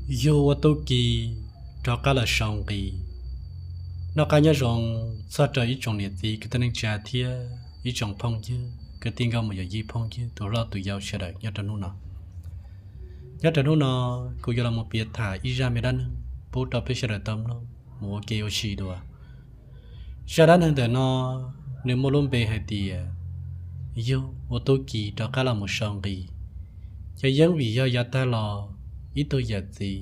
Yug ua tub ki rov qab los sau nqi. Noj qab nyob zoo txog rau ib tsoom niam txiv kwv tij neej tsa thiab ib tsoom phooj ywg kwv tij nkauj mus yawm yij phooj ywg tus hlob tus yau sawv daws nyob rau hnub no. Nyob rau hnub no, kuv yuav los mus piav tham ib zaj me dab neeg pub rau peb sawv daws tau mloog mus ua ke ua si dua. Zaj dab neeg ntawm no, nws muaj lub npe hais tias yug ua tub ki rov qab los mus sau nqi. Ces yeej vim yog yav tag los ib tug yawm txiv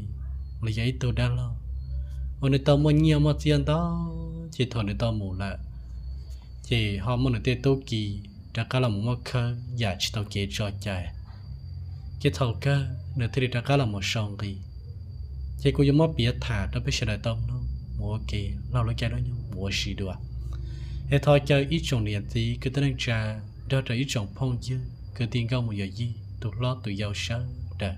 los yog ib tug dab laug uas nws tau muaj nyiaj muaj txiaj ntau, ces thaum nws tau mus lawm, ces ho muaj nws tej tub ki rov qab los mus muab khawb yam tsis tau kev tso cai. Ces thaum kawg nws thiaj li rov qab los mus sau nqi. Ces kuv yuav muab piav tham rau peb sawv daws tau mloog mus ua ke laug lub caij lub nyoog mus ua si dua. Es thov caw ib tsoom niam txiv kwv tij neej tsa nrog rau ib tsoom phooj ywg kwv tij nkauj mus yawm yij tus hlob tus yau sawv daws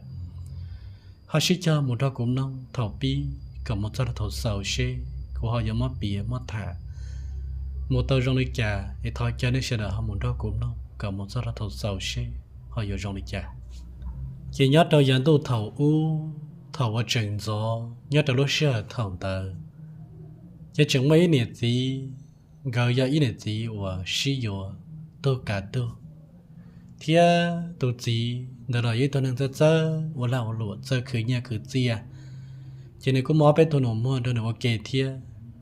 ho sib cog mus nrog kuv mloog thaum pib kom mus txog rau thaum xaus seb kuv ho yuav muab piav muab tham mus tau zoo li cas. Es thov caw nej sawv daws ho mus nrog kuv mloog kom mus txog rau thaum xaus seb ho yuav zoo li cas. Ces nyob rau yav ntuj thaum ub, thaum uas tseem ntxov nyob rau lub sij hawm thaum ntawd, ces tseem muaj ib niam txiv. Nkawd yog ib niam txiv uas sib yuav tug kav tug, thiab tus txiv ntawd los yog ib tug neeg txawj txawj ua lag ua luam, txawj khwv nyiaj khwv txiaj. Ces nws kuj muaj ob peb tug nus muag nrog nws ua ke thiab,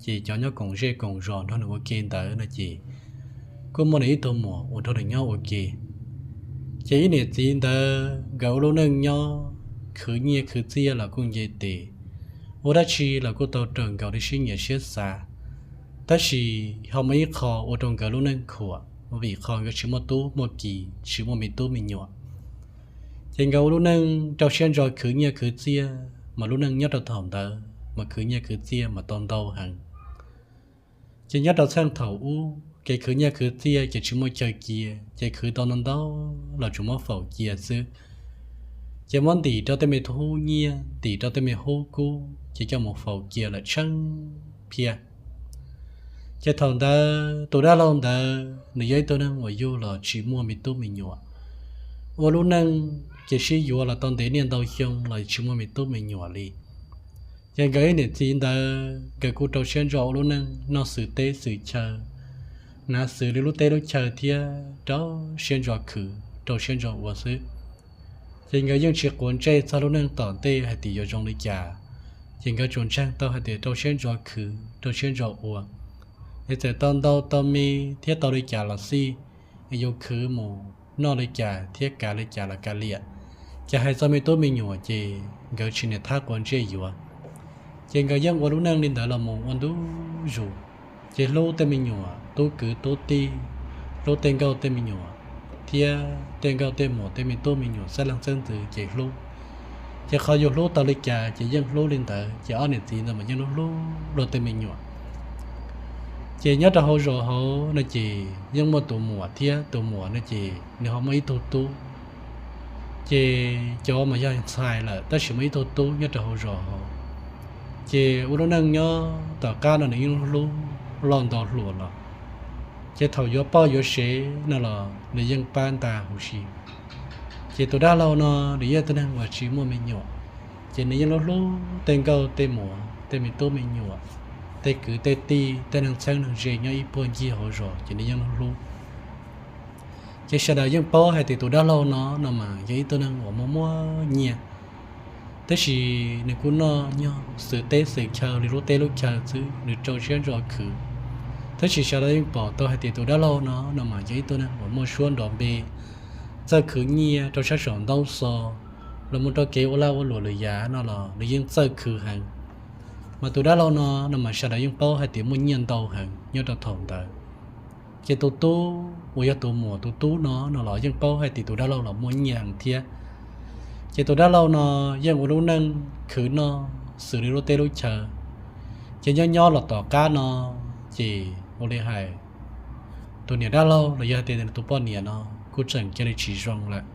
ces cov nyob koom zej koom zos nrog nws ua ke ntawd no ces kuj muaj nws ib tug muam uas nrog nws nyob ua ke. Ces ib niam txiv ntawd nkawd ua lub neej nyob khwv nyiaj khwv txiaj los kuj nce tes, ua dab tsi los kuj tau raws nkaus li siab nyiam siab xav. Tab sis ho muaj ib qho ua rau nkawd lub neej khuam, vim qhov nkawd tsis muaj tub muaj ki, tsis muaj me tub me nyuam. Ces nkawd ua lub neej rau siab ntso khwv nyiaj khwv txiaj, mas lub neej nyob rau thaum ntawd mas khwv nyiaj khwv txiaj mas tau ntau heev. Ces nyob rau txheej thaum ub kev khwv nyiaj khwv txiaj ces tsis muaj chaw cia, ces khwv tau ntau ntau los tsuas muab faus cia xwb. Ces muab ntim rau tej me hub nyiaj, ntim rau tej me hub kub, ces coj mus faus cia lawm tsheej phiaj. Ces thaum ntawd tus dab laug ntawd nws yog ib tug neeg uas yug los tsis muaj me tub me nyuam, ua lub neej ces sib yuav los tau ntev niaj ntau xyoo los tsis muaj me tub me nyuam li. Ces nkawd ib niam txiv ntawd nkawd kuj rau siab ntso ua lub neej noj xwm teb xwm chaw, hnav xwm li lub teb lub chaw thiab rau siab ntso khwv rau siab ntso ua xwb. Ces nkawd yeej tsis quav ntsej txog lub neej tom ntej hais tias yuav zoo li cas, ces nkawd tsuas ntseeg tau hais tias rau siab ntso khwv rau siab ntso ua. Es txawm tau ntau tau me thiab tau li cas los xij, es yus khwv mus noj li cas thiab kav li cas los kav liam, ces hais txog me tub me nyuam ces nkawd tsis niam thab quav ntsej yuav. Ces nkawd yeej ua lub neej li ntawd los mus ua ntu zus, ces hlub tej me nyuam tub kwv tub tij, hlub tej nkauj tej me nyuam, thiab tej nkauj tej muam tej me tub me nyuam xeeb leej xeeb ntxwv ces hlub. Ces qhov yus hlub tau li cas ces yeej hlub li ntawd, ces ob niam txiv ntawd mas yeej hlub hlub luag tej me nyuam. Ces nyob rau hauv zos hauv no ces yeej muaj tus muam thiab, tus muam no ces nws ho muaj ib tug tub. Ces cov mas yog ntxhais lawm tab sis muaj ib tug tub nyob rau hauv zos hauv. Ces ua lub neej nyob tom qab no nws yeej hlub hlub loj nto hluas los, ces thaum yuav poj yuav sev no los nws yeej pab nta huv si. Ces tus dab laug no nws yog tus neeg uas tsis muaj me nyuam, ces nws yeej hlub hlub tej nkauj tej muam tej me tub me nyuam, tej kwv tej tij, tej neeg txheeb neeg ze nyob ib puag ncig hauv zos ces nws yeej hlub hlub. Ces sawv daws yeej paub hais tias tus dab laug no no mas yog ib tug neeg uas muaj muaj nyiaj, tab sis nws kuj noj nyog xwm teb xwm chaw li lub teb lub chaw xwb, nws rau siab ntso khwv. Tab sis sawv daws yeej pom tau hais tias tus dab laug no no mas yog ib tug neeg uas muaj suab nrov npe, txawj khwv nyiaj rau sab saum ntaub xov, los mus rau kev ua lag ua luam lwm yam no los nws yeej txawj khwv heev. Mas tus dab laug no no mas sawv daws yeej paub hais tias muaj nyiaj ntau heev nyob rau thaum ntawd. Ces tus tub uas yog tus muam tus tub no no los yeej paub hais tias tus dab laug los muaj nyiaj heev thiab. Ces tus dab laug no yeej ua lub neej khwv noj xws li lub teb lub chaw. Ces nyob nyob los tom qab no, ces ua li hais tus niam dab laug los yog hais tias tus poj niam no kuj tseem cia li tsis zoo lawm.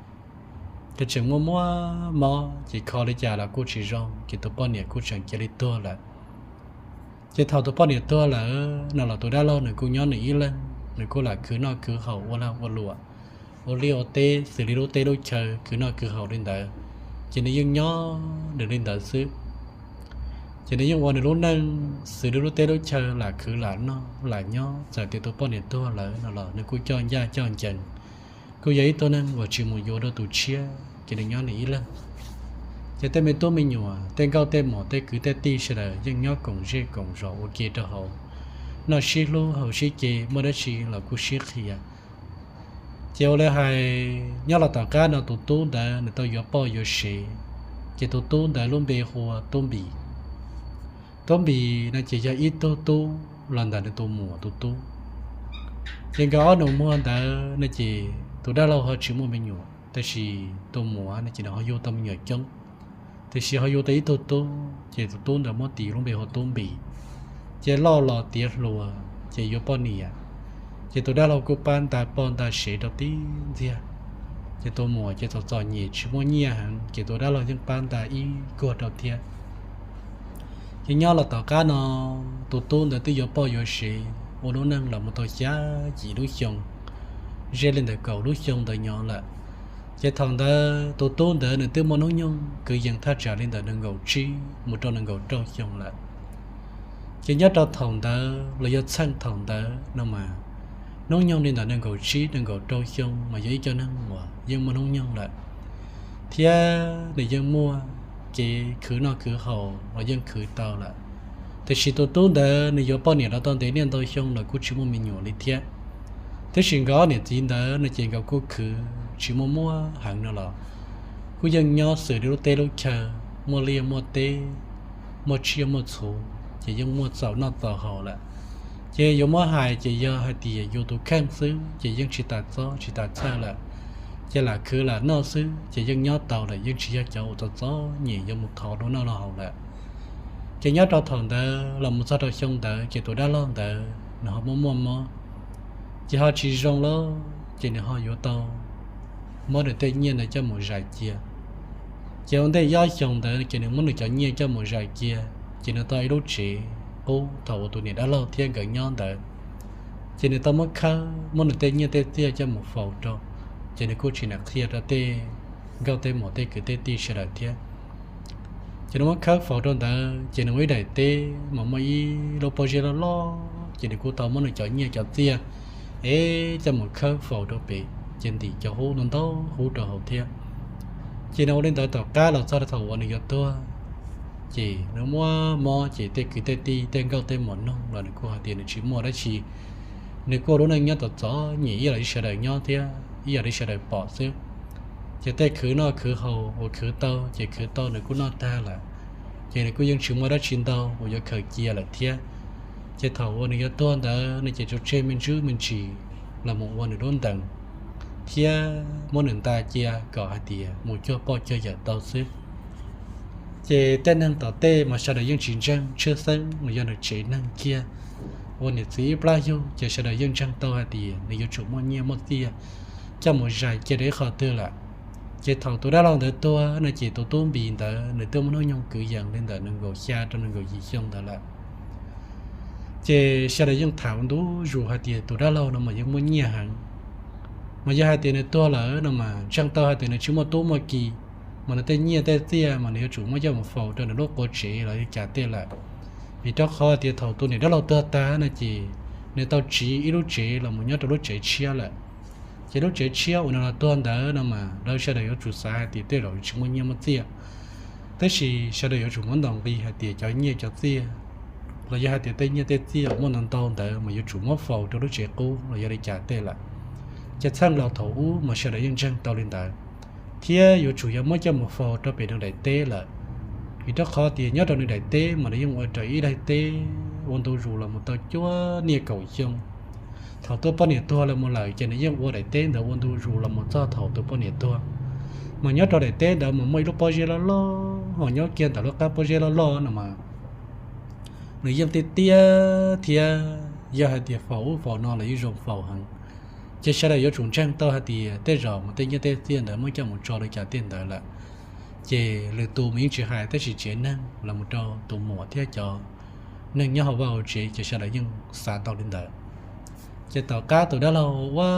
Ces tseem muaj muaj mob ces kho li cas los kuj tsis zoo, ces tus poj niam kuj tseem cia li tuag lawm. Ces thaum tus poj niam tuag lawm no los tus dab laug nws kuj nyob nws ib leeg, nws kuj lam khwv noj khwv haus ua lag ua luam, ua liaj ua teb xws li lub teb lub chaw khwv noj khwv haus li ntawd. ces nws yeej nyob nws li ntawd xwb. Ces nws yeej ua nws lub neej xws li lub teb lub chaw, lam khwv lam noj lam nyob, txawm tias tus poj niam tuag lawm no los nws kuj coj ncaj coj ncees, kuj yog ib tug neeg uas tsis mus yuav dua tus tshiab, ces nws nyob nws ib leeg. Ces tej me tub me nyuam, tej nkauj tej muam, tej kwv tej tij sawv daws yeej nyob koom zej koom zos ua ke rau hauv, noj sib hlub haus sib ce, muaj dab tsi los kuj sib qhia. Ces ua li hais nyob los tom qab no tus tub ntawd nws tau yuav poj yuav sev, ces tus tub ntawd lub npe hu ua Tub Npis. Tub Npis no ces yog ib tug tub los ntawm nws tus muam tus tub. Ces nkawd ob nus muag ntawd no ces tus dab laug ho tsis muaj me nyuam, tab sis tus muam no ces nws ho yug tau me nyuam coob, tiam sis ho yug tau ib tug tub, ces tus tub ntawd muab tis lub npe hu ua Tub Npis. Ces loj los tiav hluas ces yuav poj niam, ces tus dab laug kuj pab nta poj nta sev rau tib ntxiag. Ces tus muam ces txom txom nyem tsis muaj nyiaj heev, ces tus dab laug yeej pab nta ib kuag rau thiab. Ces nyob los tom qab no tus tub ntawd twb yuav poj yuav sev, ua lub neej los mus tau xya yim lub xyoo, ze li ntawm kaum lub xyoo ntawd nyob lawm. Ces thaum ntawd tus tub ntawd nws twb muaj hnub nyoog kwv yees thaj tsam li ntawm nees nkaum tsib mus rau nees nkaum rau xyoo lawm. Ces nyob rau thaum ntawd los yog txheej thaum ntawd no mas, hnub nyoog li ntawm nees nkaum tsib nees nkaum rau xyoo mas yog ib co neeg uas yeej muaj hnub nyoog lawm, thiab nws yeej muaj kev khwv noj khwv haus los yeej khwv tau lawm. Tiam sis tus tub ntawd nws yuav poj niam los tau ntev niaj ntau xyoo los kuj tsis muaj me nyuam li thiab. Tiam sis nkawd ob niam txiv ntawd no ces nkawd kuj khwv tsis muaj muaj heev no los, kuj yeej nyob xws li lub teb lub chaw, muaj liaj muaj teb, muaj tsiaj muaj txhu, ces yeej muaj txaus noj txaus haus lawm. Ces yuav muab hais ces yog hais tias yus tus kheej xwb ces yeej tsis tas txob tsis tas txhawj lawm. Ces lam khwv lam noj xwb ces yeej nyob tau lawm, yeej tsis yog cov uas txom txom nyem yuav mus thov dua noj dua haus lawm. Ces nyob rau thaum ntawd los mus txog rau xyoo ntawd ces tus dab laug ntawd nws ho muaj muaj mob, ces ho tsis zoo lawm, ces nws ho yuav tau muab nws tej nyiaj ntawd coj mus zais cia. Ces ua ntej ob xyoos ntawd ces nws muab nws cov nyiaj coj mus zais cia, ces nws tau ib lub tsev qub thaum uas tus niam dab laug thiab nkawd nyob ntawd. Ces nws tau muab khawb, muab nws tej nyiaj tej txiaj coj mus faus rau, ces nws kuj tsis nam qhia rau tej nkauj tej muam tej kwv tej tij sawv daws thiab. Ces nws muab khawb faus rau ntawd ces nws ua ib daim teb mas muaj ib lub pob zeb loj loj, ces nws kuj tau muab nws cov nyiaj cov txiaj es coj mus khawb faus rau pem, ces ntim cov hub ntau ntau hub rau hauv thiab. Ces nws ua li ntawd tom qab los txog rau thaum uas nws yuav tuag, ces nws muaj mob ces tej kwv tej tij tej nkauj tej muam noog los nws kuj hais tias nws tsis muaj dab tsi, nws kuj ua lub neej nyob txom txom nyem ib yam li sawv daws nyob thiab ib yam li sawv daws pom xwb. Ces tej khwv noj khwv haus uas khwv tau ces khwv tau nws kuj noj tag lawm, ces nws kuj yeej tsis muaj dab tsi ntau uas yuav khaws cia lawm thiab. Ces thaum uas nws yuav tuag ntawd nws ces tsuas tseg me ntsis me ntsis los mus ua nws lub ntees thiab muab nws nta cia kom hais tias mus cuag poj cuag yawm tau xwb. Ces tej neeg tom tej mas sawv daws yeej tsis ntseeg tshwj xeeb los yog nws tsev neeg kiag, ua niam txiv ib plab yug ces sawv daws yeej ntseeg tau hais tias nws yuav tsum muaj nyiaj muaj txiaj coj mus zais cia rau ib qho twg lawm. Ces thaum tus dab laug ntawd tuag no ces tus tub Npis ntawd nws twb muaj hnub nyoog kwv yees li ntawm nees nkaum xya rau nees nkaum yim xyoo ntawd lawm. Ces sawv daws yeej tham ntu zus hais tias tus dab laug no mas yeej muaj nyiaj heev, mas yog hais tias nws tuag lawm no mas ntseeg tau hais tias nws tsis muaj tub muaj ki, mas nws tej nyiaj tej txiaj mas nws yuav tsum muab coj mus faus rau nws lub qua tsev los li cas tej lawm. Vim rau qhov tias thaum tus niam dab laug tuag tag no ces nws tau tsiv ib lub tsev los mus nyob rau lub tsev tshiab lawm. Ces lub tsev tshiab uas nws los tuag ntawd no mas lawv sawv daws yuav tsum xav hais tias tej zaum tsis muaj nyiaj muaj txiaj, tab sis sawv daws yuav tsum muab ntaus nqi hais tias cov nyiaj cov txiaj los yog hais tias tej nyiaj tej txiaj uas muaj ntau ntau ntawd mas yuav tsum muab faus rau lub tsev qub los yog li cas tej lawm. Ces txheej laus thaum ub mas sawv daws yeej ntseeg tau li ntawd, thiab yuav tsum yog muab coj mus faus rau pem nws daim teb lawm. Vim rau qhov tias nyob rau nws daim teb mas nws yeej ua raws ib daim teb ua ntu zus los mus tau cuaj niaj kaum xyoo. Thaum tus poj niam tuag los mus lawm ces nws yeej ua daim teb ntawd ua ntu zus los mus txog thaum tus poj niam tuag. Mas nyob rau daim teb ntawd mas muaj ib lub pob zeb loj loj, ho nyob kiag ntawm lub qab pob zeb loj loj no mas nws yeej tiaj tiaj thiab, yog hais tias faus ub faus no los yeej zoo faus heev. Ces sawv daws yuav tsum ntseeg tau hais tias tej zaum mas tej nyiaj tej txiaj ntawd muab coj mus tso li cas tej ntawd lawm. Ces lwm tus mas yeej tsis hais, tab sis tsev neeg los mus rau tus muam thiab cov neeg nyob hauv vaj hauv tsev ces sawv daws yeej xav tau li ntawd. Ces tom qab tus dab laug ua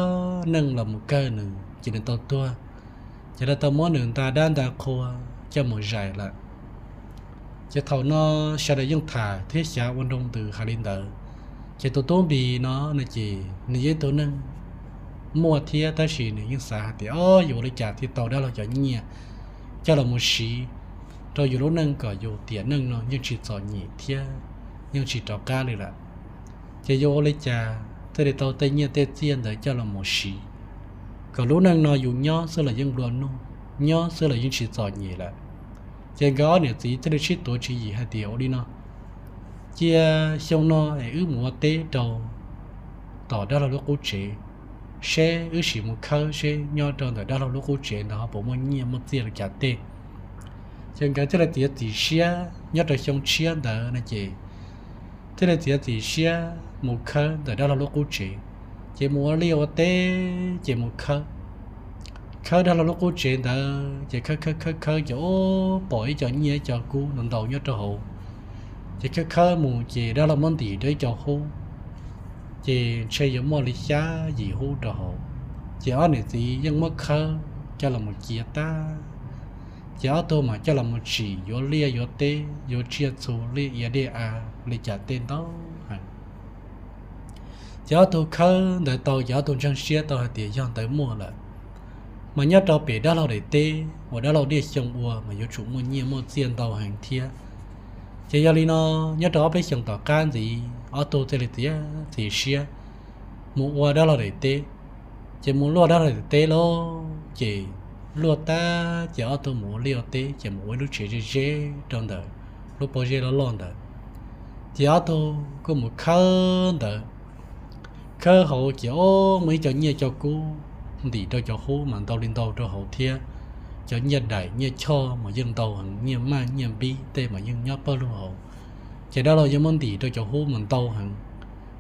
neej los mus kawg nws ces nws tau tuag, ces lawv tau muab nws nta dab nta qhua, coj mus zais lawm. Ces thaum no sawv daws yeej tham thiab xyav ua nroo ntws hais li ntawd. Ces tus tub Npis no no ces nws yog ib tug neeg muaj thiab, tab sis nws yeej xav hais tias, o, yuav ua li cas thiaj tau dab laug cov nyiaj coj los mus siv rau yus lub neej kom yus tiam neej no yeej tsis txom nyem thiab yeej tsis rov qab li lawm. Ces yuav ua li cas thiaj li tau tej nyiaj tej txiaj ntawd coj los mus siv kom lub neej no yus nyob xwb los yeej nplua nuj, nyob xwb los yeej tsis txom nyem lawm. Ces nkawd ob niam txiv thiaj li sib tuav tswv yim hais tias, ua li no, cia xyoo no es wb mus ua teb rau tom dab laug lub qub tsev, seb wb sim mus khawb seb nyob rau ntawm dab laug lub qub tsev ntawd ho puas muaj nyiaj muaj txiaj li cas tej. Ces nkawd thiaj li txiav txim siab nyob rau xyoo tshiab ntawd no ces thiaj li txiav txim siab mus khawb ntawm dab laug lub qub tsev. Ces mus ua liaj ua teb ces mus khawb, khawb dab laug lub qub tsev ntawd ces khawb khawb khawb khawb ces ub pom ib co nyiaj ib co kub ntau ntau nyob rau hauv. Ces khawb khawb mus ces dab laug muab ntim rau ib co hub, ces ntshe yuav muaj li xya yim hub rau hauv. Ces ob niam txiv yeej muab khawb coj los mus cia tag, ces ob tug mam coj los mus tsim yuav liaj yuav teb, yuav tsiaj txhu, liaj ia dej av li cas tej ntau heev. Ces ob tug khawb ntawd tau ces ob tug ntseeg siab tau hais tias yog ntawd muaj lawm, mas nyob rau pem dab laug daim teb uas dab laug diaj xyoo ua mas yuav tsum muaj nyiaj muaj txiaj ntau heev thiab. Ces yog li no, nyob rau ob peb xyoos tom qab ntxiv ob tug thiaj li txiav txim siab mus ua dab laug daim teb. Ces mus luaj dab laug daim teb lauj, ces luaj tag ces ob tug mus ua liaj ua teb ces mus ua ib lub tsev ze ze rau ntawm lub pob zeb loj loj ntawd. Ces ob tug kuj mus khawb ntawd, khawb hauv ces ub muaj ib co nyiaj co kub ntim rau cov hub mas ntau li ntau rau hauv thiab. Cov nyiaj daim nyiaj choj mas yeej ntau heev, nyiaj maj nyiaj npib tej mas yeej nyob pawg lug hauv. Ces dab laug yeej muab ntim rau cov hub mas ntau heev.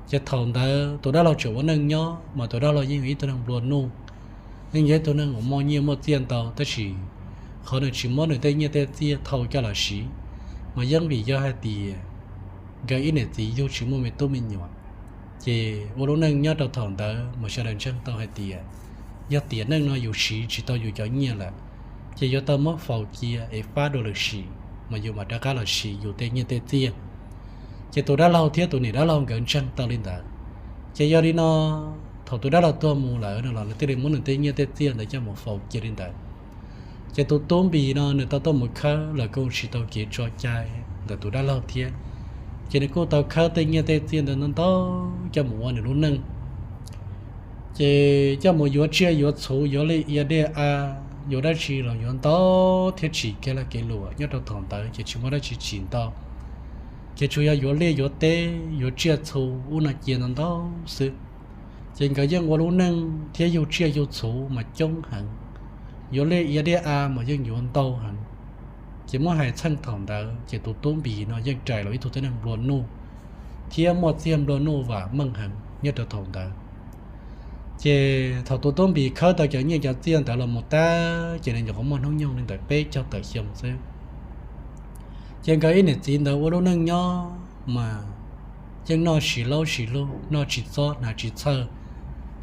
Ces thaum ntawd tus dab laug tseem ua neej nyob mas tus dab laug yeej yog ib tug neeg nplua nuj, yeej yog ib tug neeg uas muaj nyiaj muaj txiaj ntau, tab sis qhov nws tsis muab nws tej nyiaj tej txiaj thau coj los siv mas yeej vim yog hais tias nkawd ib niam txiv yug tsis muaj me tub me nyuam. Ces ua lub neej nyob rau thaum ntawd mas sawv daws ntseeg tau hais tias yog tiam neej no yus siv tsis tau yus cov nyiaj lawm, ces yuav tau muab faus cia es fab dua lwm sim mas yus mam rov qab los siv yus tej nyiaj tej txiaj. Ces tus dab laug thiab tus niam dab laug nkawd ntseeg tau li ntawd. Ces yog li no, thaum tus dab laug tuag mus lawm no los nws thiaj li muab nws tej nyiaj tej txiaj ntawd coj mus faus cia li ntawd. Ces tus tub Npis no nws tau tuaj mus khawb los kuj tsis tau kev tso cai ntawm tus dab laug thiab. Ces nws kuj tau khawb tej nyiaj tej txiaj ntawd ntau ntau coj mus ua nws lub neej. Ces coj mus yuav tsiaj yuav txhu, yuav liaj ia dej av, yuav dab tsi los yuav ntau thiab tsim kev lag kev luam. Nyob rau thaum ntawd ces tsis muaj dab tsi tsim ntau, ces tsuas yog yuav liaj yuav teb, yuav tsiaj txhu ub no cia ntau ntau xwb. Ces nkawd yeej ua lub neej thiab yug tsiaj yug txhu mas coob heev, yuav liaj ia dej av mas yeej yuav ntau heev. Ces muab hais txheej thaum ntawd ces tus tub Npis no yeej rais los ib tug tib neeg nplua nuj thiab muaj txiag nplua nuj vam meej heev nyob rau thaum ntawd. Ces thaum tus tub Npis khawb tau cov nyiaj cov txiaj ntawd los mus tag ces nws nyuam qhuav muaj hnub nyoog li ntawm peb caug tawm xyoo xwb. Ces nkawd ib niam txiv ntawd ua lub neej nyob mas yeej noj sis laub sis lug, noj tsis txob hnav tsis txhawj,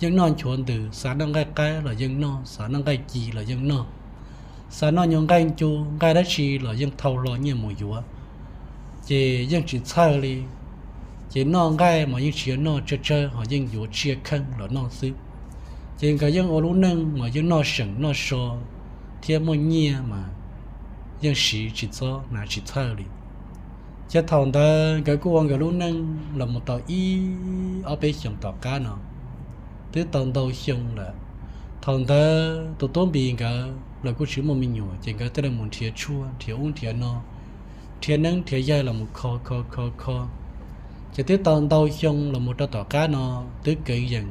yeej noj nchuav ntws, xav noj nqaij qaib los yeej noj, xav noj nqaij ci los yeej noj, xav noj nyuag nqaij ncu nqaij dab tsi los yeej thau hlo nyiaj mus yuav, ces yeej tsis txhawj li. Ces noj nqaij mas yeej tsis yog noj tsawg tsawg, ho yeej yuav tsiaj kheej los noj xwb. Ces nkawd yeej ua lub neej mas yeej noj seem noj so thiab muaj nyiaj mas yeej siv tsis txob hnav tsis txhawj li. Ces thaum ntawd nkawd kuj ua nkawd lub neej los mus tau ib ob peb xyoos tom qab no, twb tau ntau xyoo lawm. Thaum ntawd tus tub Npis nkawd los kuj tsis muaj me nyuam, ces nkawd thiaj li mus nrhiav tshuaj nrhiav ub nrhiav no, nrhiav neeb nrhiav yaig los mus kho kho kho kho. Ces twb tau ntau xyoo los mus rau tom qab no, twb keev yees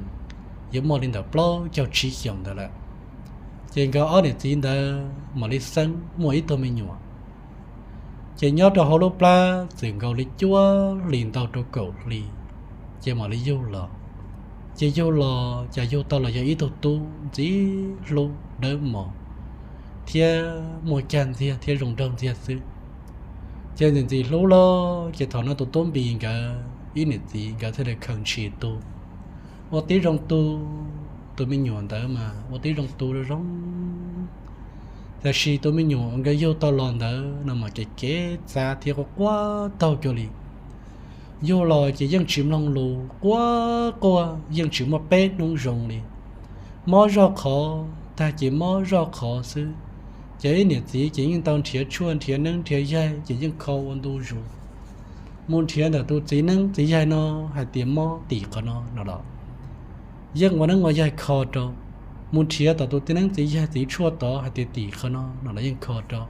yuav muaj li ntawm plaub caug tsib xyoos ntawd lawm. Ces nkawd ob niam txiv ntawd mam li xeeb muaj ib tug me nyuam. Ces nyob rau hauv lub plab txwm nkaus li cuaj hlis ntau rau kaum hli, ces mam li yug los. Ces yug los cas yug tau los yog ib tug tub ntxim hlub dawb mos thiab muaj cag ntxiag thiab zoo nraug ntxiag xwb. Ces ntxim ntxim hlub los ces thaum no tus tub Npis nkawd ib niam txiv nkawd thiaj li khaws ntshis tu, ua tib zoo tu, tus me nyuam ntawd mas ua tib zoo tu zoo zoo. Tab sis tus me nyuam uas nkawd yug tau los ntawd no mas kev kev txav thiab quaj quaj taug cuag li. Yug los ces yeej tsis mloog lus, quaj quaj yeej tsis muaj peb hnub zoo li. Mob zoj qhov tag ces mob zoj qhov xwb. Ces ib niam txiv ces yeej tau nrhiav tshuaj nrhiav neeb nrhiav yaig ces yeej kho ua ntu zus. Mus nrhiav ntawm tus txiv neeb txiv yaig no hais tias mob tim qhov no no los yeej ua neeb ua yaig kho rau. Mus nrhiav tom tus txiv neeb txiv yaig txiv tshuaj tod hais tias tim qhov no no los yeej kho rau.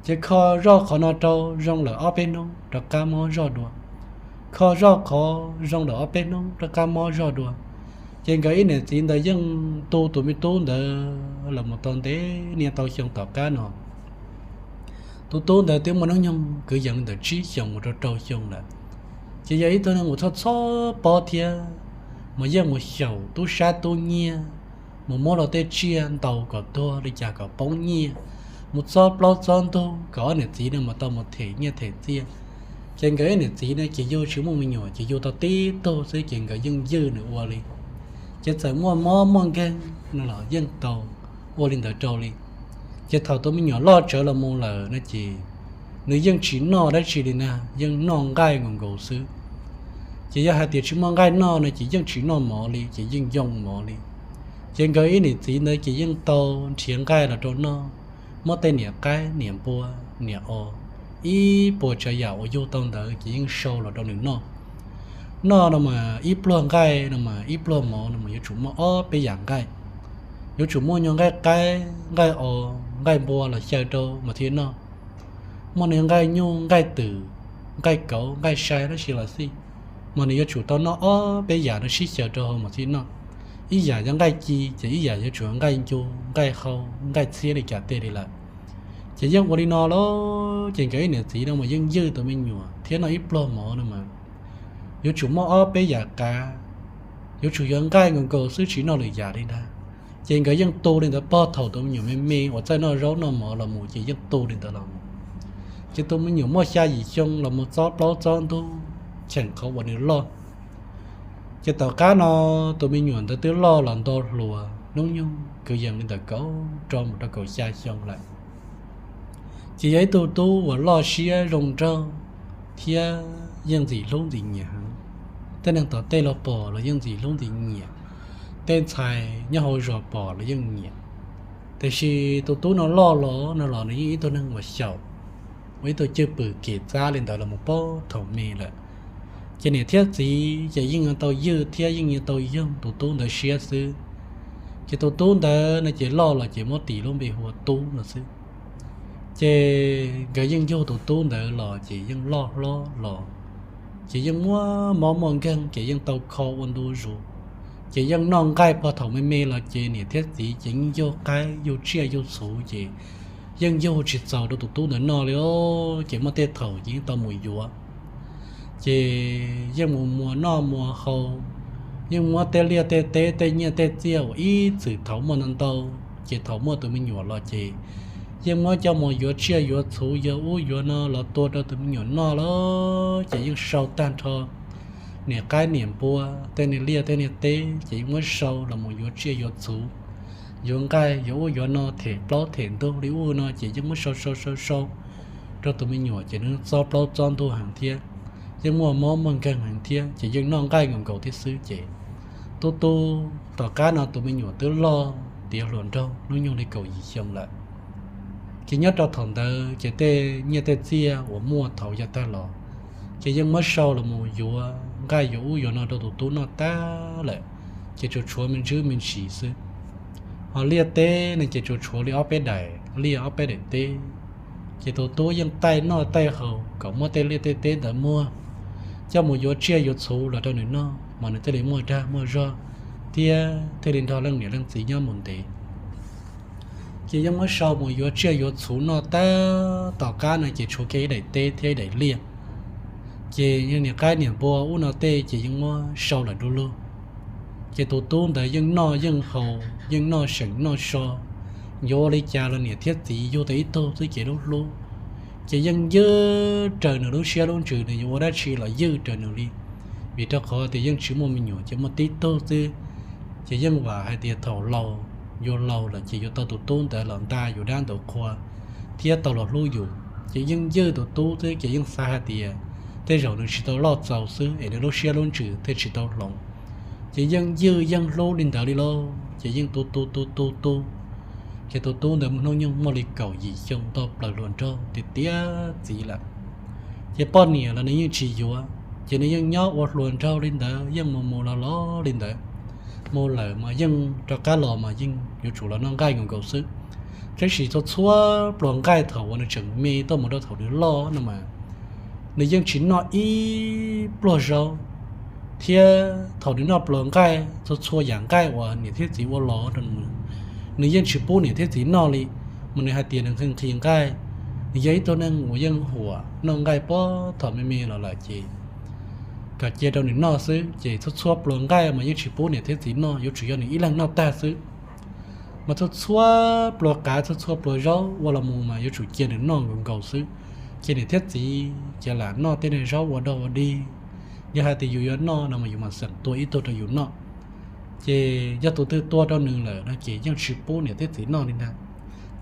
Ces kho zoj qhov no rau zoo lawm ob peb hnub rov qab mob zoj dua. Kho zoj qhov zoo lawm ob peb hnub rov qab mob zoj dua. Ces nkawd ib niam txiv ntawd yeej tu tus me tub ntawd los mus tau ntev niaj ntau xyoo tom qab no. Tus tub ntawd twb muaj hnub nyoog kwv yees li ntawm tsib xyoos mus rau rau xyoo lawm. Ces yog ib tug neeg uas txhob txhob pob thiab, mas yeej mus xyaum tub sab tub nyiag, mus muab luag tej tsiaj ntaus kom tuag li cas kom poob nyiaj, mus txob plaub txob ntug kom ob niam txiv no mas tau mus them nyiaj them txiaj. Ces nkawd ib niam txiv no ces yug tsis muaj me nyuam ces yug tau tib tug xwb ces nkawd yeej ywj nws ua li. Ces txawm muaj mob muaj nkeeg no los yeej tau ua li ntawd rau li. Ces thaum tus me nyuam loj tsawv los mus lawm no ces nws yeej tsis noj dab tsi li na, yeej noj nqaij nkaus nkaus xwb. Ces yog hais tias tsis muaj nqaij noj no ces yeej tsis noj mov li, ces yeej yoo mov li. Ces nkawd ib niam txiv ntawd ces yeej tau nrhiav nqaij los rau noj, muab tej niam qaib niam npua, niam os, ib puas tsav yam uas yug tau ntawd ces yeej sau los rau nws noj. Noj no mas ib pluag nqaij no mas ib pluag mov no mas yuav tsum muaj ob peb yam nqaij. Yuav tsum muaj nyuag nqaij qaib, nqaij os, nqaij npua los xyaw rau mas thiaj noj. Muaj nyuag nqaij nyuj, nqaij twm, nqaij kauv, nqaij sai dab tsi los xij, mas nws yuav tsum tau noj ob peb yam no sib xyaw rau hauv mas thiaj noj. Ib yam yog nqaij ci, ces ib yam yuav tsum nqaij ncu, nqaij hau, nqaij txhiab li cas tej li lawm. Ces yeej ua li no lawm ces nkawd ib niam txiv no mas yeej ywj tus me nyuam thiab noj ib pluag mov no mas yuav tsum muaj ob peb yam qav, yuav tsum yuav nqaij nkaus nkaus xwb tsis noj lwm yam li ntag. Ces nkawd yeej tu li ntawd pog thaum tus me nyuam me me uas txawj noj zaub noj mov los mus ces yeej tu li ntawd los mus. Ces tus me nyuam muaj xya yim xyoo los mus txob plaub txob ntug cheem qhov uas nws loj. Ces tom qab no tus me nyuam ntawd twb loj los nto hluas hnub nyoog kwv yees li ntawm kaum rau mus rau kaum xya xyoo lawm. Ces yog ib tug tub uas loj siab zoo nraug thiab yeej ntxim hlub ntxim nyiam heev. Tej neeg tom tej los pom los yeej ntxim hlub ntxim nyiam, tej ntxhais nyob hauv zos pom los yeej nyiam. Tiam sis tus tub no loj los no los nws yeej ib tug neeg uas xyaum, ua ib tug cwj pwm kev txav li ntawd los mus pog thaum me lawm. Ces niam thiab txiv ces yeej yuav tau ywj thiab yeej yuav tau yoog tus tub ntawd siab xwb. Ces tus tub ntawd no ces loj los ces muab tis lub npe hu ua Tub no xwb. Ces nkawd yeej yug tus tub ntawd los ces yeej loj hlob los, ces yeej muaj mob muaj nkeeg ces yeej tau kho ua ntu zus. Ces yeej noj nqaij pog thaum me me los ces niam thiab txiv ces yeej yug qaib yug tsiaj yug txhuv ces yeej yug tsis txaus rau tus tub ntawd noj li os. Ces muaj tej thaum ces yeej tau mus yuav, ces yeej mus muas noj muas haus, yeej muab tej liaj tej teb tej nyiaj tej txiaj uas ib txwm thaum muaj ntau ntau, ces thaum muaj tus me nyuam los ces yeej muab coj mus yuav tsiaj yuav txhuv yuav ub yuav no los tua rau tus me nyuam noj lawm. Ces yeej sau tag nrho niam qaib niam npua, tej niag liaj tej niag teb ces yeej muab sau los mus yuav tsiaj yuav txhuv, yuav nqaij yuav ub yuav no them plaub them ntug li ub no ces yeej muab sau sau sau sau rau tus me nyuam ces nws txob plaub txob ntug heev thiab, yeej muaj mob muaj nkeeg heev thiab ces yeej noj nqaij nkaus nkaus thiab xwb ces tub tub tom qab no tus me nyuam twb loj tiav hluas nraug hnub nyoog li kaum yim xyoo lawm. Ces nyob rau thaum ntawd ces tej nyiaj tej txiaj uas muaj thaum yav tag los ces yeej muab sau los mus yuav nqaij yuav ub yuav no rau tus tub noj tag lawm, ces tsuas tshuav me ntsis me ntsis xwb. Ho liaj teb no ces tsuas tshuav li ob peb daim liaj ob peb daim teb. Ces tus tub yeej taij noj taij haus kom muab tej liaj tej teb ntawd muag coj mus yuav tsiaj yuav txhuv los rau nws noj mas nws thiaj li muaj dag muaj zog thiab thiaj li nrog leej niam leej txiv nyob mus ntev. Ces yeej muab sau mus yuav tsiaj yuav txhuv noj tag tom qab no ces tshuav kiag ib daim teb thiab ib daim liaj. Ces niam qaib niam npua ub no tej ces yeej muab sau lawm du lug. Ces tus tub ntawd yeej noj yeej haus yeej noj seem noj so, yuav ua li cas los niam thiab txiv yug tau ib tug xwb ces lub hlub, ces yeej ywj raws nws lub siab lub ntsws nws yuav ua dab tsi los ywj raws nws li. Vim rau qhov tias yeej tsis muaj me nyuam ces muaj tib tug xwb, ces yeej vam hais tias thaum laus yuav laus lawm ces yuav tau tus tub ntawd los nta yus dab ntawd qhua thiab tau los hlub yus. Ces yeej ywj tus tub xwb ces yeej xav hais tias tej zaum nws tsis tau loj txaus xwb es nws lub siab lub ntsws thiaj tsis tau hloov. Ces yeej ywj yeej hlub li ntawd li lauj, ces yeej tu tu tu tu tu. Ces tus tub ntawd hnub nyoog muaj li kaum yim xyoo, tau plaws hluas nraug tiav tiav txiv lawm. Ces poj niam los nws yeej tsis yuav, ces nws yeej nyob ua hluas nraug li ntawd, yeej mus mus los los li ntawd. Mus lawm mas yeej rov qab los mas yeej yuav tsum los noj nqaij nkaus nkaus xwb. Tab sis txhua txhua pluas nqaij thaum uas nws tseem me tuaj mus rau thaum nws loj no mas nws yeej tsis noj ib pluag zaub, thiab thaum nws noj pluas nqaij, txhua txhua yam nqaij uas niam thiab txiv ua los rau nws, nws yeej tsis pub niam thiab txiv noj li. Mas nws hais tias nws nqhis nqhis nqaij, nws yog ib tug neeg uas yeej huam noj nqaij puag thaum me me los lawm ces kom cia rau nws noj xwb. Ces txhua txhua pluas nqaij mas yeej tsis pub niam thiab txiv noj, yuav tsum yog nws ib leeg noj tag xwb. Mas txhua txhua pluas qav, txhua txhua pluas zaub ua los mus mas yuav tsum cia nws noj nkaus nkaus xwb. Ces niam thiab txiv ces lam noj tej niag zaub ua dog ua dig. Yog hais tias yus yuav noj no mas yus mam xeem tua ib tug rau yus noj. Ces yog tus twg tua rau nws lawm no ces yeej tsis pub niam thiab txiv noj li ntag.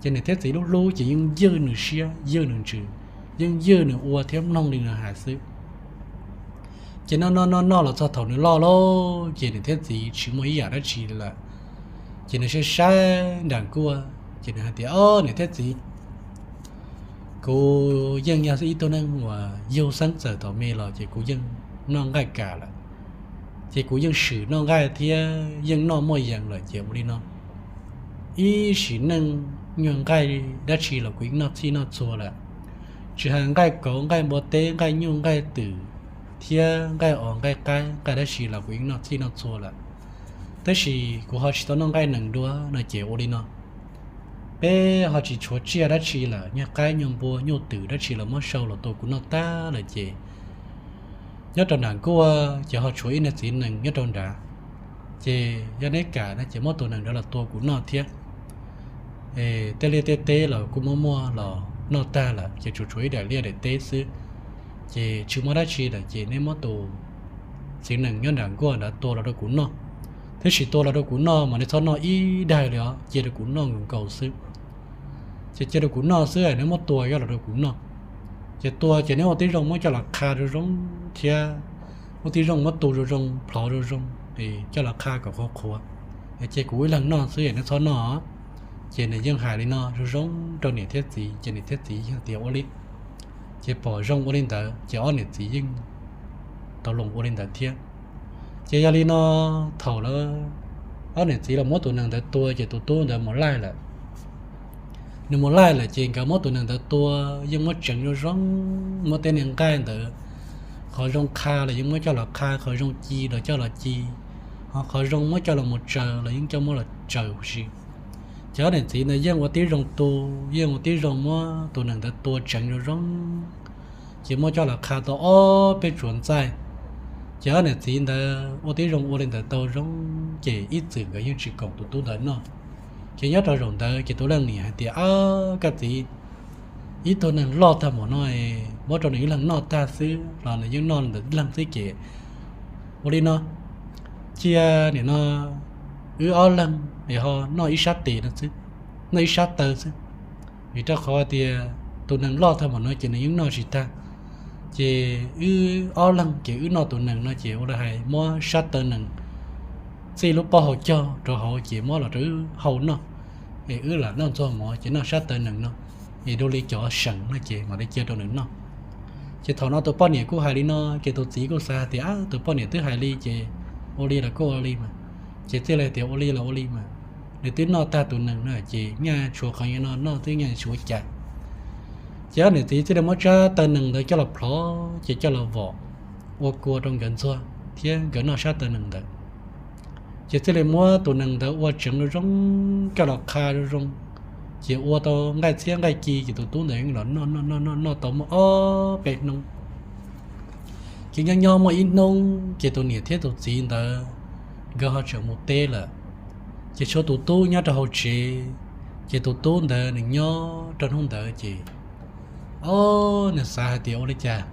Ces niam thiab txiv lub hlub ces yeej ywj nws siab ywj nws ntsws, yeej ywj nws ua thiab mloog li nws hais xwb. Ces noj noj noj noj los txog thaum nws loj lawm ces niam thiab txiv tsis muaj ib yam dab tsi li lawm. Ces nws saib saib nram nkuaj ces nws hais tias, Ob, niam thiab txiv, kuv yeej yog ib tug neeg uas yug xeeb txawm thaum me los ces kuv yeej noj nqaij kam lawm. Ces kuv yeej swm noj nqaij thiab yeej noj muaj yees lawm ces ua li no, ib sim neej nyuag nqaij dab tsi los kuv yeej noj txhij noj txhua lawm. Tsis hais nqaij kauv, nqaij npua teb, nqaij nyuj, nqaij twm, thiab nqaij os, nqaij qaib, nqaij dab tsi los kuv yeej noj txhij noj txhua lawm. Tab sis kuv ho tsis tau noj nqaij nees dua no ces ua li no, peb ho tsis tshuav tsiaj dab tsi lawm, nyuag qaib nyuag npua nyuj twm dab tsi los muab sau los tua kuv noj tag lawm ces nyob rau nram nkuaj ces ho tshuav ib niag txiv nees nyob rau nrad. Ces yog neb kam no ces muab tus nees nrad los tua kuv noj thiab. Tej liaj tej teb los kuj muab muag los noj tag lawm ces tsuas tshuav ib daim liaj daim teb xwb. Ces tsis muaj dab tsi lawm ces neb muab tus txiv nees nyob nram nkuaj nrad tua los rau kuv noj. Tab sis tua los rau kuv noj mas neb txhob noj ib daig li os, cia rau kuv noj nkaus nkaus xwb. Ces cia rau kuv noj xwb, neb muab tua coj los rau kuv noj. Ces tua ces neb ua tib zoo muab coj los qha zoo zoo thiab ua tib zoo muab tu zoo zoo, plhov zoo zoo, coj los qha kom qhuav qhuav, ces kuv ib leeg noj xwb es neb txhob noj. Ces nws yeej hais li no zoo zoo rau niam thiab txiv ces niam thiab txiv yeej tias ua li. Ces pom zoo ua li ntawd ces ob niam txiv yeej tau los ua li ntawd thiab. Ces yog li no, thaum lawv ob niam txiv los muab tus nees ntawd tua ces tus tub ntawd mus laij lawm. Nws mus laij lawm ces nkawd muab tus nees ntawd tua, yeej muab tseev zoo zoo, muab tej niag nqaij ntawd, qhov zoo qha los yeej muab coj los qha, qhov zoo ci los coj los ci, ho qhov zoo muab coj los mus tsaws los yeej coj muab los tsaws huv si. Ces ob niam txiv ntawd yeej ua tib zoo tu, yeej ua tib zoo muab tus nees ntawd tua tseev zoo zoo, ces muab coj los qha tau ob peb tsuas ntxaij. Ces ob niam txiv ntawd ua tib zoo ua li ntawd tau zoo, ces ib txwm nkawd yeej tsis koom tus tub ntawd noj. Ces nyob rau zaum ntawd ces tus leej niam hais tias, Ab, koj txiv, ib tug neeg loj tag npaum no, muab rau nws ib leeg noj tag xwb los nws yeej noj ntawm ib leeg xwb ces ua li no, cia nim no wb ob leeg es ho noj ib sab tes no xwb, noj ib sab taw xwb. Vim rau qhov tias tus nees loj tag npaum no ces nws yeej noj tsis tag. Ces wb ob leeg ces wb noj tus nees no ces ua li hais muab sab taw nees txij lub pob hau cog rau hauv ces muab los rau wb hau noj, es wb lam noj ntxuag mov ces noj sab taw nees no, es dua li cov seem no ces mam li cia rau nws noj. Ces thaum no tus poj niam kuj hais li no ces tus txiv kuj xav hais tias, Ab, tus poj niam twb hais li ces ua li los kuj ua li mas. Ces txij li tias ua li los ua li mas, nws twb noj tag tus nees no ces nyaj tshuav qhov no noj xwb, nyaj tshuav cas. Ces ob niam txiv thiaj li muab sab taw nees ntawd coj los plhov ces coj los vom ua kua rau nkawd ntxuag thiab nkawd noj sab taw nees ntawd. Ces thiaj li muab tus nees ntawd ua tseev zoo zoo, coj los qha zoo zoo, ces ua tau nqaij txhiab nqaij ci ces tus tub ntawd yeej los noj noj noj noj noj tau muaj ob peb hnub. Ces nyob nyob muaj ib hnub ces tus niam thiab tus txiv ntawd nkawd ho tseem mus teb lawm. Ces tshuav tus tub nyob rau hauv tsev, ces tus tub ntawd nws nyob rau hnub ntawd ces, ob, nws xav hais tias ua li cas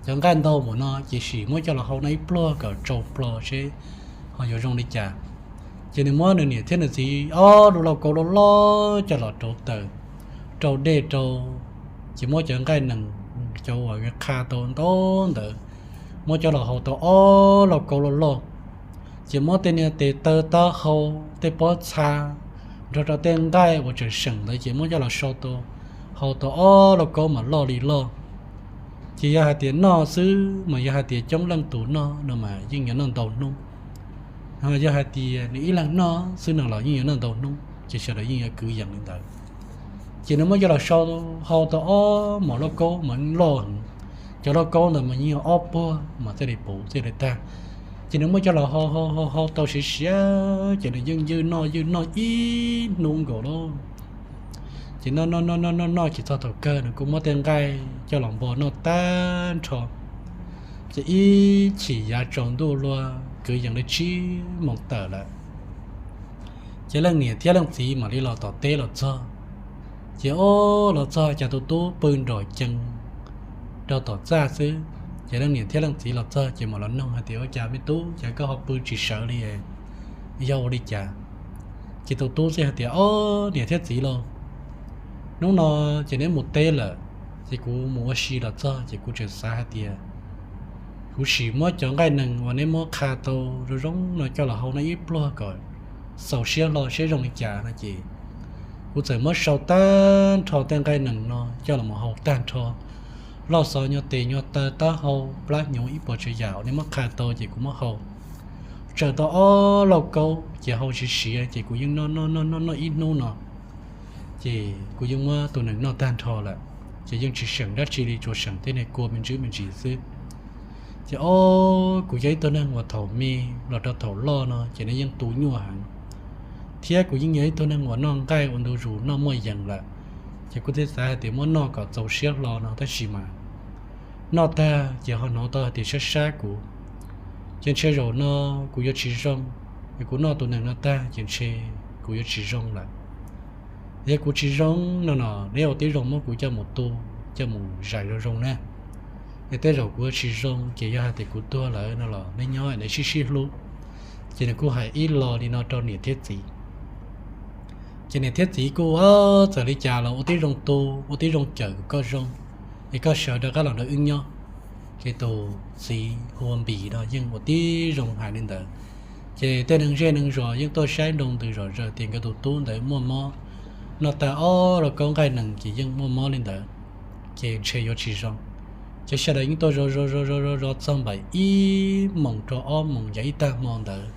cov nqaij ntau npaum no ces sim muab coj los hau noj ib pluag kom tsau plo seb ho yuav zoo li cas. Ces nws muab nws niam thiab nws txiv ob lub lauj kaub loj loj coj los rauv taws, rau dej rau, ces muab cov nqaij nees, cov uas qha tau ntau ntawd, muab coj los hau tau ob lauj kaub loj loj. Ces muab tej niag tes taw taub hau, tej pob txha, nrog rau tej nqaij uas tseem seem ntawd ces muab coj los sau tau, hau tau ob lauj kaub mas loj li loj. Ces yog hais tias noj xwb mas yog hais tias coob leej tus noj no mas yeej yuav noj ntau hnub. Yog hais tias nws ib leeg noj xwb no los yeej yuav noj ntau hnub, ces sawv daws yeej yuav kwv yees li ntawd. Ces nws muab coj los sau, hau tau ob mos lauj kaub mas loj heev. Cov lauj kaub ntawd mas yeej yog ob puag mas thiaj li puv thiaj li tag. Ces nws muab coj los hau hau hau tau siav siav, ces nws yeej ywj noj ywj noj ib hnub nkaus lauj. Ces noj noj noj noj noj noj ces txog thaum kawg nws kuj muab tej nqaij coj los npo noj tag nrho. Ces ib chim yav tsaus ntuj luag kwv yees li tsib moos tawm lawm, ces leej niam thiab leej txiv mam li los tom teb los txog. Ces ob los txog cas tus tub pw nrom cees rau tom txaj xwb. Ces leej niam thiab leej txiv los txog ces mam los noog hais tias, Ua cas me tub, cas koj ho pw tsis sawv li, yog ua li cas? Ces tus tub thiaj hais tias, Ob, niam thiab txiv lauj, hnub no ces neb mus teb lawm, ces kuv mus ua si los txog ces kuv tseem xav hais tias kuv sim muab cov nqaij nees uas neb muab qha tau zoo zoo no coj los hau noj ib pluag kom xaus siab hlo seb zoo li cas no ces kuv txawm muab sau tag nrho tej nqaij nees no coj los mus hau tag nrho, loj xov nyuag tes nyuag taw taub hau plab hnyuv ib puas tsav yam uas neb muab qha tau ces kuv muab hau, tsaws tau ob lauj kaub ces hau siav siav ces kuv yeej noj noj noj noj noj ib hnub no. Ces kuv yeej muab tus nees noj tag nrho lawm, ces yeej tsis seem dab tsi li, tsuas seem tej niag kua me ntsis me ntsis xwb. Ces ob, kuv yog ib tug neeg uas thaum me los rau thaum loj no ces nws yeej tu nyuaj heev, thiab kuv yeej yog ib tug neeg uas noj nqaij ua ntu zus noj muaj yees lawm. Ces kuv thiaj xav hais tias muab noj kom txaus siab hlo no tab sis mas noj tag ces ho hnov tau hais tias sab sab kuv, ces ntshe zaum no kuv yuav tsis zoo, es kuv noj tus nees no tag ces ntshe kuv yuav tsis zoo lawm. Yog kuv tsis zoo no no neb ua tib zoo muab kuv coj mus tu, coj mus zais zoo zoo na, es tej zaum kuv yuav tsis zoo ces yog hais tias kuv tuag lawm no los neb nyob neb sib sib hlub. Ces nws kuj hais ib los li no rau niam thiab txiv. Ces niam thiab txiv kuj, Txawm li cas los ua tib zoo tu, ua tib zoo cawm kom koj zoo, es koj sawv rov qab los nrog wb nyob. Ces tus txiv hu ua Npis no yeej ua tib zoo hais li ntawd. Ces tej neeg zej neeg zos yeej tuaj saib nroo ntws zom zaws tias nkawd tus tub ntawd muaj mob, noj tag ob los kaub nqaij nees ces yeej muaj mob li ntawd, ces ntshe yuav tsis zoo. Ces sawv daws yeej tuaj zov zov zov zov zov txog npaum ib moos rau ob moos yav ib tag hmo ntawd,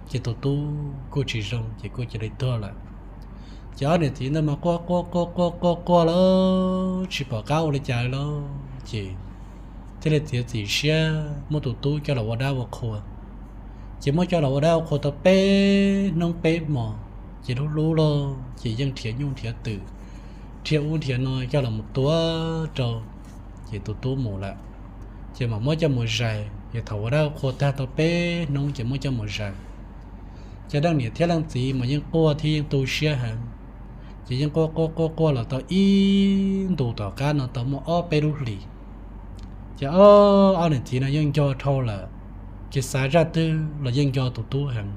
ces tus tub kuj tsis zoo ces kuj cia li tuag lawm. Ces ob niam txiv ntawd mas quaj quaj quaj quaj quaj quaj lawm tsis pom qab ua li cas li lawm ces thiaj li txiav txim siab muab tus tub coj los ua dab ua qhua. Ces muab coj los ua dab ua qhua tau peb hnub peb hmo, ces hlub hlub lawm ces yeej nrhiav nyuj nrhiav twm, nrhiav ub nrhiav no coj los mus tua rau, ces tus tub mus lawm. Ces mam muab coj mus zais, ces thaum ua dab ua qhua tag tau peb hnub ces muab coj mus zais. Ces leej niam thiab leej txiv mas yeej quaj thiab yeej tu siab heev, ces yeej quaj quaj quaj quaj los tau ib ntus tom qab no tau muaj ob peb lub hlis. Ces ob, ob niam txiv no yeej nco dhau lawm, ces xav zaj twg los yeej nco tus tub heev,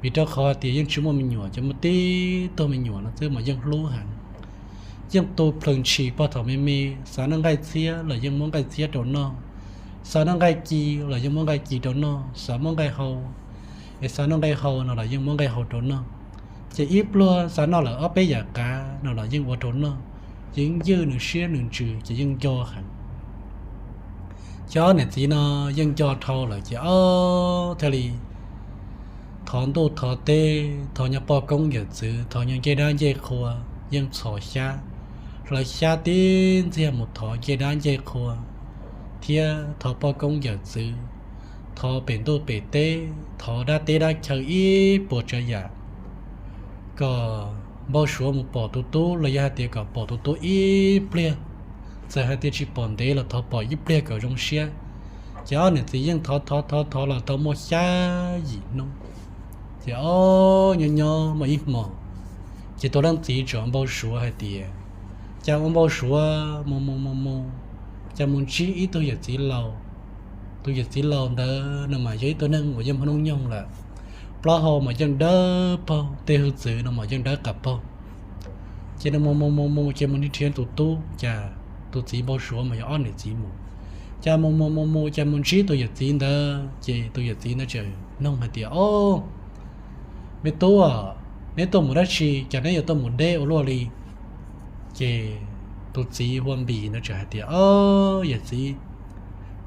vim rau qhov tias yeej tsis muaj me nyuam, ces muaj tib tug me nyuam no xwb mas yeej hlub heev. Yeej tu plhws ntshis pog thaum me me, xav noj nqaij txhiab los yeej muab nqaij txhiab rau noj, xav noj nqaij ci los yeej muab nqaij ci rau noj, xav muab nqaij hau, es xav noj nqaij hau no los yeej muab nqaij hau rau noj. Ces ib pluag xav noj lawm ob peb yam qav no los yeej ua rau noj, yeej ywj nws siab nws ntsws ces yeej nco heev. Ces ob niam txiv no yeej nco dhau lawm ces ob thiaj li thov ntuj thov teb, thov nyob poj koob yawm txwv, thov nyob ncej dab ncej qhua, yeej txhos xyab, hlawv xyab tib ntxiag mus thov ncej dab ncej qhua, thiab thov poj koob yawm txwv, thov pem ntuj pem teb, thov dab teb dab chaw ib puas tsav yam, kom npau suav mus pom tus tub los yog hais tias kom pom tus tub ib pliag. Txawm hais tias tsis pom ntev los thov pom ib pliag kom zoo siab. Ces ob niam txiv yeej thov thov thov thov los tau muaj xya yim hnub. Ces ob nyob nyob muaj ib hmos, ces tus leej txiv txawm npau suav hais tias, cas ua npau suav mus mus mus mus, cas mus ntsib ib tug yawm txiv laus. Tus yawm txiv laus ntawd no mas yog ib tug neeg uas yeej hmoob nyoog lawm, plaub hau mas yeej dawb paug, tej hwj txwv no mas yeej dawb qas paug. Ces nws mus mus mus mus ces mus nrhiav tus tub, cas tus txiv npau suav mas yog ob niam txiv mus. Cas mus mus mus mus cas mus ntsib tus yawm txiv ntawd, ces tus yawm txiv ntawd txawm nug hais tias, Au, me tub, neb tuaj mus dab tsi, cas neb yuav tuaj mus deb ua luaj li? Ces tus txiv Huab Npis ntawd txawm hais tias, Au, yawm txiv,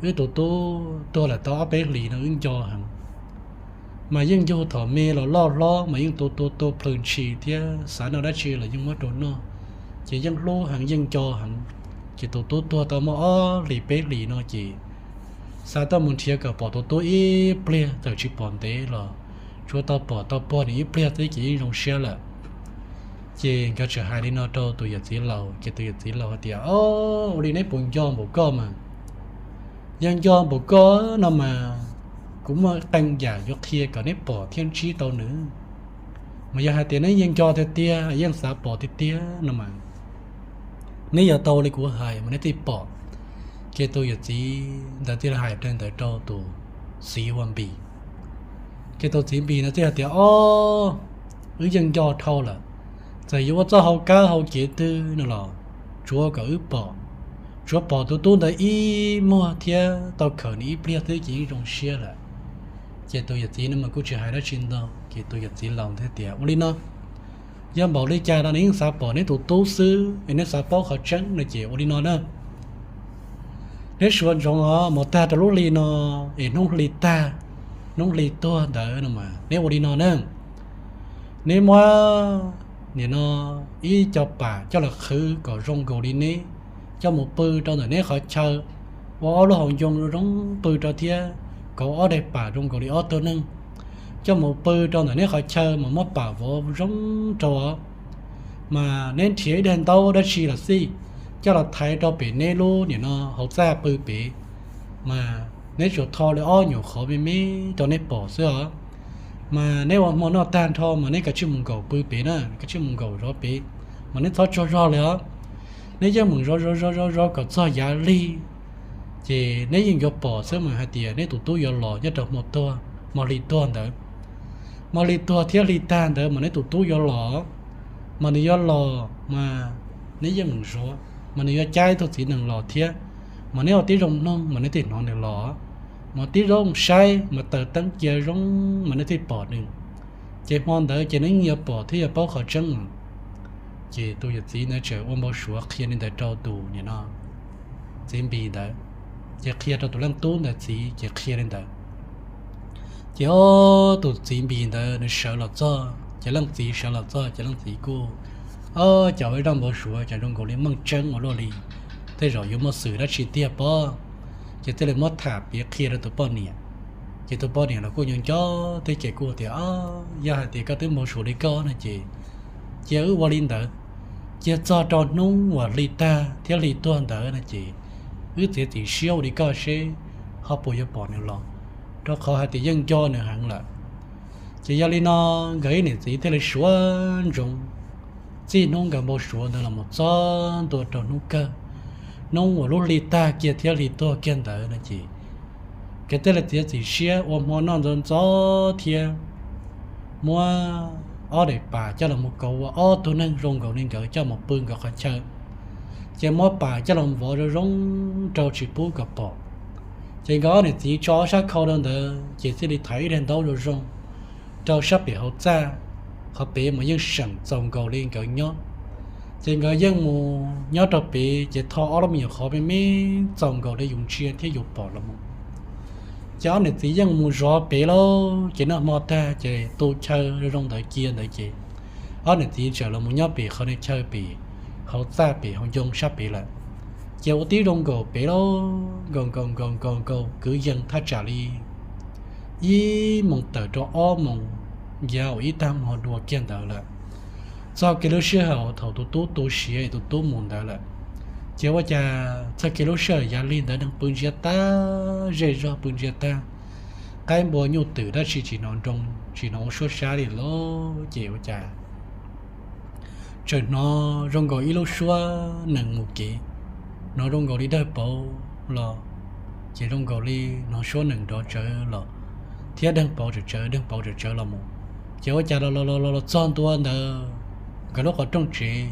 wb tus tub tuag lawm tau ob peb hlis no wb nco heev, mas yeej yug thaum me los loj hlob mas yeej tua tua tua plhws ntshis thiab xav noj dab tsi los yeej muab rau noj, ces yeej hlub heev yeej nco heev. Ces tus tub tuag tau muaj ob hlis peb hlis no ces xav tuaj mus nrhiav kom pom tus tub ib pliag, txawm tsis pom ntev los tsuav tau pom tau puag nws ib pliag xwb ces yeej zoo siab lawm. Ces nkawd txawm hais li no rau tus yawm txiv laus, ces tus yawm txiv laus hais tias, Au, ua li neb puas nco npaum koj mas? Yog nco npaum koj no mas kuv muaj qee yam yuav qhia kom neb pom thiab ntsib tau nws. Mas yog hais tias neb yeej nco tiag tiag, yeej xav pom tiag tiag no mas neb yuav tau li kuv hais mas neb thiaj pom. Ces tus yawm txiv ntawd thiaj li hais li ntawd rau tus txiv Huab Npis. Ces tus txiv Npis ntawd thiaj hais tias, Au, wb yeej nco dhau lawm, txawm yuav ua txoj hau kab hau kev twg no los tsuav kom wb pom, tsuav pom tus tub ntawd ib muag thiab tau khawm nws ib pliag xwb ces yeej zoo siab lawm. Ces tus yawm txiv no mas kuj tsis hais dab tsi ntau, ces tus yawm txiv laus thiaj tias, Ua li no, yog npaum li cas los nws yeej xav pom neb tus tub xwb es neb xav paub qhov tseeb no ces ua li no na, neb sawv ntxov os, mus tag rau lub hli no es hnub hli tag, hnub hli tuag ntawd no mas neb ua li no na, neb muab nim no ib co pam coj los qhwv kom zoo nkaus li neb, coj mus pw rau ntawm neb qhov chaw, ua ob lub hauv ncoo zoo zoo pw rau thiab, kauv ob daim pam zoo nkaus li ob tug neeg, coj mus pw rau ntawm neb qhov chaw mas muab pam vov zoo rau os. Mas neb nrhiav ib daim ntaub dab tsi los xij, coj los thaiv rau pem neb lub nim no hauv txaj pw pem, mas neb tsuas tho li ob nyuam qhov me me rau neb pom xwb os. Mas neb ua hmo noj tag nrho mas neb kav tsij mus nkaum pw pem na, kav tsij mus nkaum zov pem, mas neb txhob tsaug zog li os. Neb yeej mus zov zov zov zov zov kom txog yav lig, ces neb yeej yuav pom xwb mas hais tias neb tus tub yuav los nyob rau hmo tuag, hmo hli tuag ntawd. Hmo hli tuag thiab hli tag ntawd mas neb tus tub yuav los, mas nws yuav los mas neb yeej mus zov, mas nws yuav cab ib tug txiv nees los thiab, mas neb ua tib zoo mloog mas neb thiaj hnov nws los, mas tib zoo saib mas taws teeb cia zoo mas neb thiaj pom nws. Ces hmo ntawd ces neb yeej yuav pom thiab yuav paub qhov tseeb. Ces tus yawm txiv ntawd txawm ua npau suav qhia li ntawd rau tus nim no txiv Npis ntawd, ces qhia rau tus leej tub ntawd txiv ces qhia li ntawd. Ces ob tus txiv Npis ntawd nws sawv los txog, ces leej txiv sawv los txog ces leej txiv kuj, o, cas ua ib zaj npau suav cas zoo nkaus li meej tseeb ua luaj li, tej zaum yuav muaj xwm dab tsi tiag pob. Ces thiaj li muab tham piav qhia rau tus poj niam. Ces tus poj niam los kuj nyob nco thiab ces kuj tias, Yog hais tias koj twb npau suav li koj no ces cia wb ua li ntawd, cia txog rau hnub uas hli tag thiab hli tuag ntawd no ces wb txiav txim siab ua li koj seb ho puas yuav pom nws los, rau qhov hais tias yeej nco nws heev lawm. Ces yog li no nkawd ib niam txiv thiaj li suav ntsoov txij hnub nkawd npau suav ntawd los mus txog ntua rau hnub kawg, hnub uas lub hli tag kiag thiab hli tuag kiag ntawd no ces nkawd thiaj li txiav txim siab ua hmo noj ntxov ntxov thiab muab ob daim pam coj los mus kauv ua ob tug neeg zoo nkaus li nkawd coj mus pw nkawd qhov chaw, ces muab pam coj los vov zoo zoo rau tsis pub kom pom. Ces nkawd ob niam txiv tso ob sab khau rau ntawd ces thiaj li thaiv ib daim ntaub zoo zoo rau sab pem hauv txaj, qhov pem mas yeej seem txaus nkaus li nkawd nyob. Ces nkawd yeej mus nyob rau pem ces tho ob lub me nyuam qhov me me txaus nkaus li yus ntsia thiab yus pom los mus. Ces ob niam txiv yeej mus zov pem lauj, ces noj hmo tag ces tu chaw zoo zoo ntawd cia ntawd ces ob niam txiv txawm los mus nyob pem qhov niag chaw pem hauv txaj pem hauv ncoo sab pem lawm. Ces ua tib zoo nkaum pem lauj, nkaum nkaum nkaum nkaum nkaum kwv yees thaj tsam li ib moos tawm rau ob moos yav uas ib tag hmo dua kiag ntawd lawm. Txog kiag lub sij hawm thaum tus tub tu siav es tus tub mus ntawd lawm, ces ua cas txog kiag lub sij hawm yav lig ntawd neeg pw ntsia tag, zej zog pw ntsia tag, qaib npua nyuj twm dab tsi tsis hnov nroo tsis hnov ua suab sab li lauj. Ces ua cas tseem hnov zoo nkaus ib lub suab nees mus kev, hnov zoo nkaus li dawg pauv los, ces zoo nkaus li hnov suab nees nrov tsawv los. thiab deeg pauv tsawm tsawv deeg pauv tsawm tsawv los mus. Ces ua cas los los los los txog ntua ntawd nkawd lub qhov rooj tsev,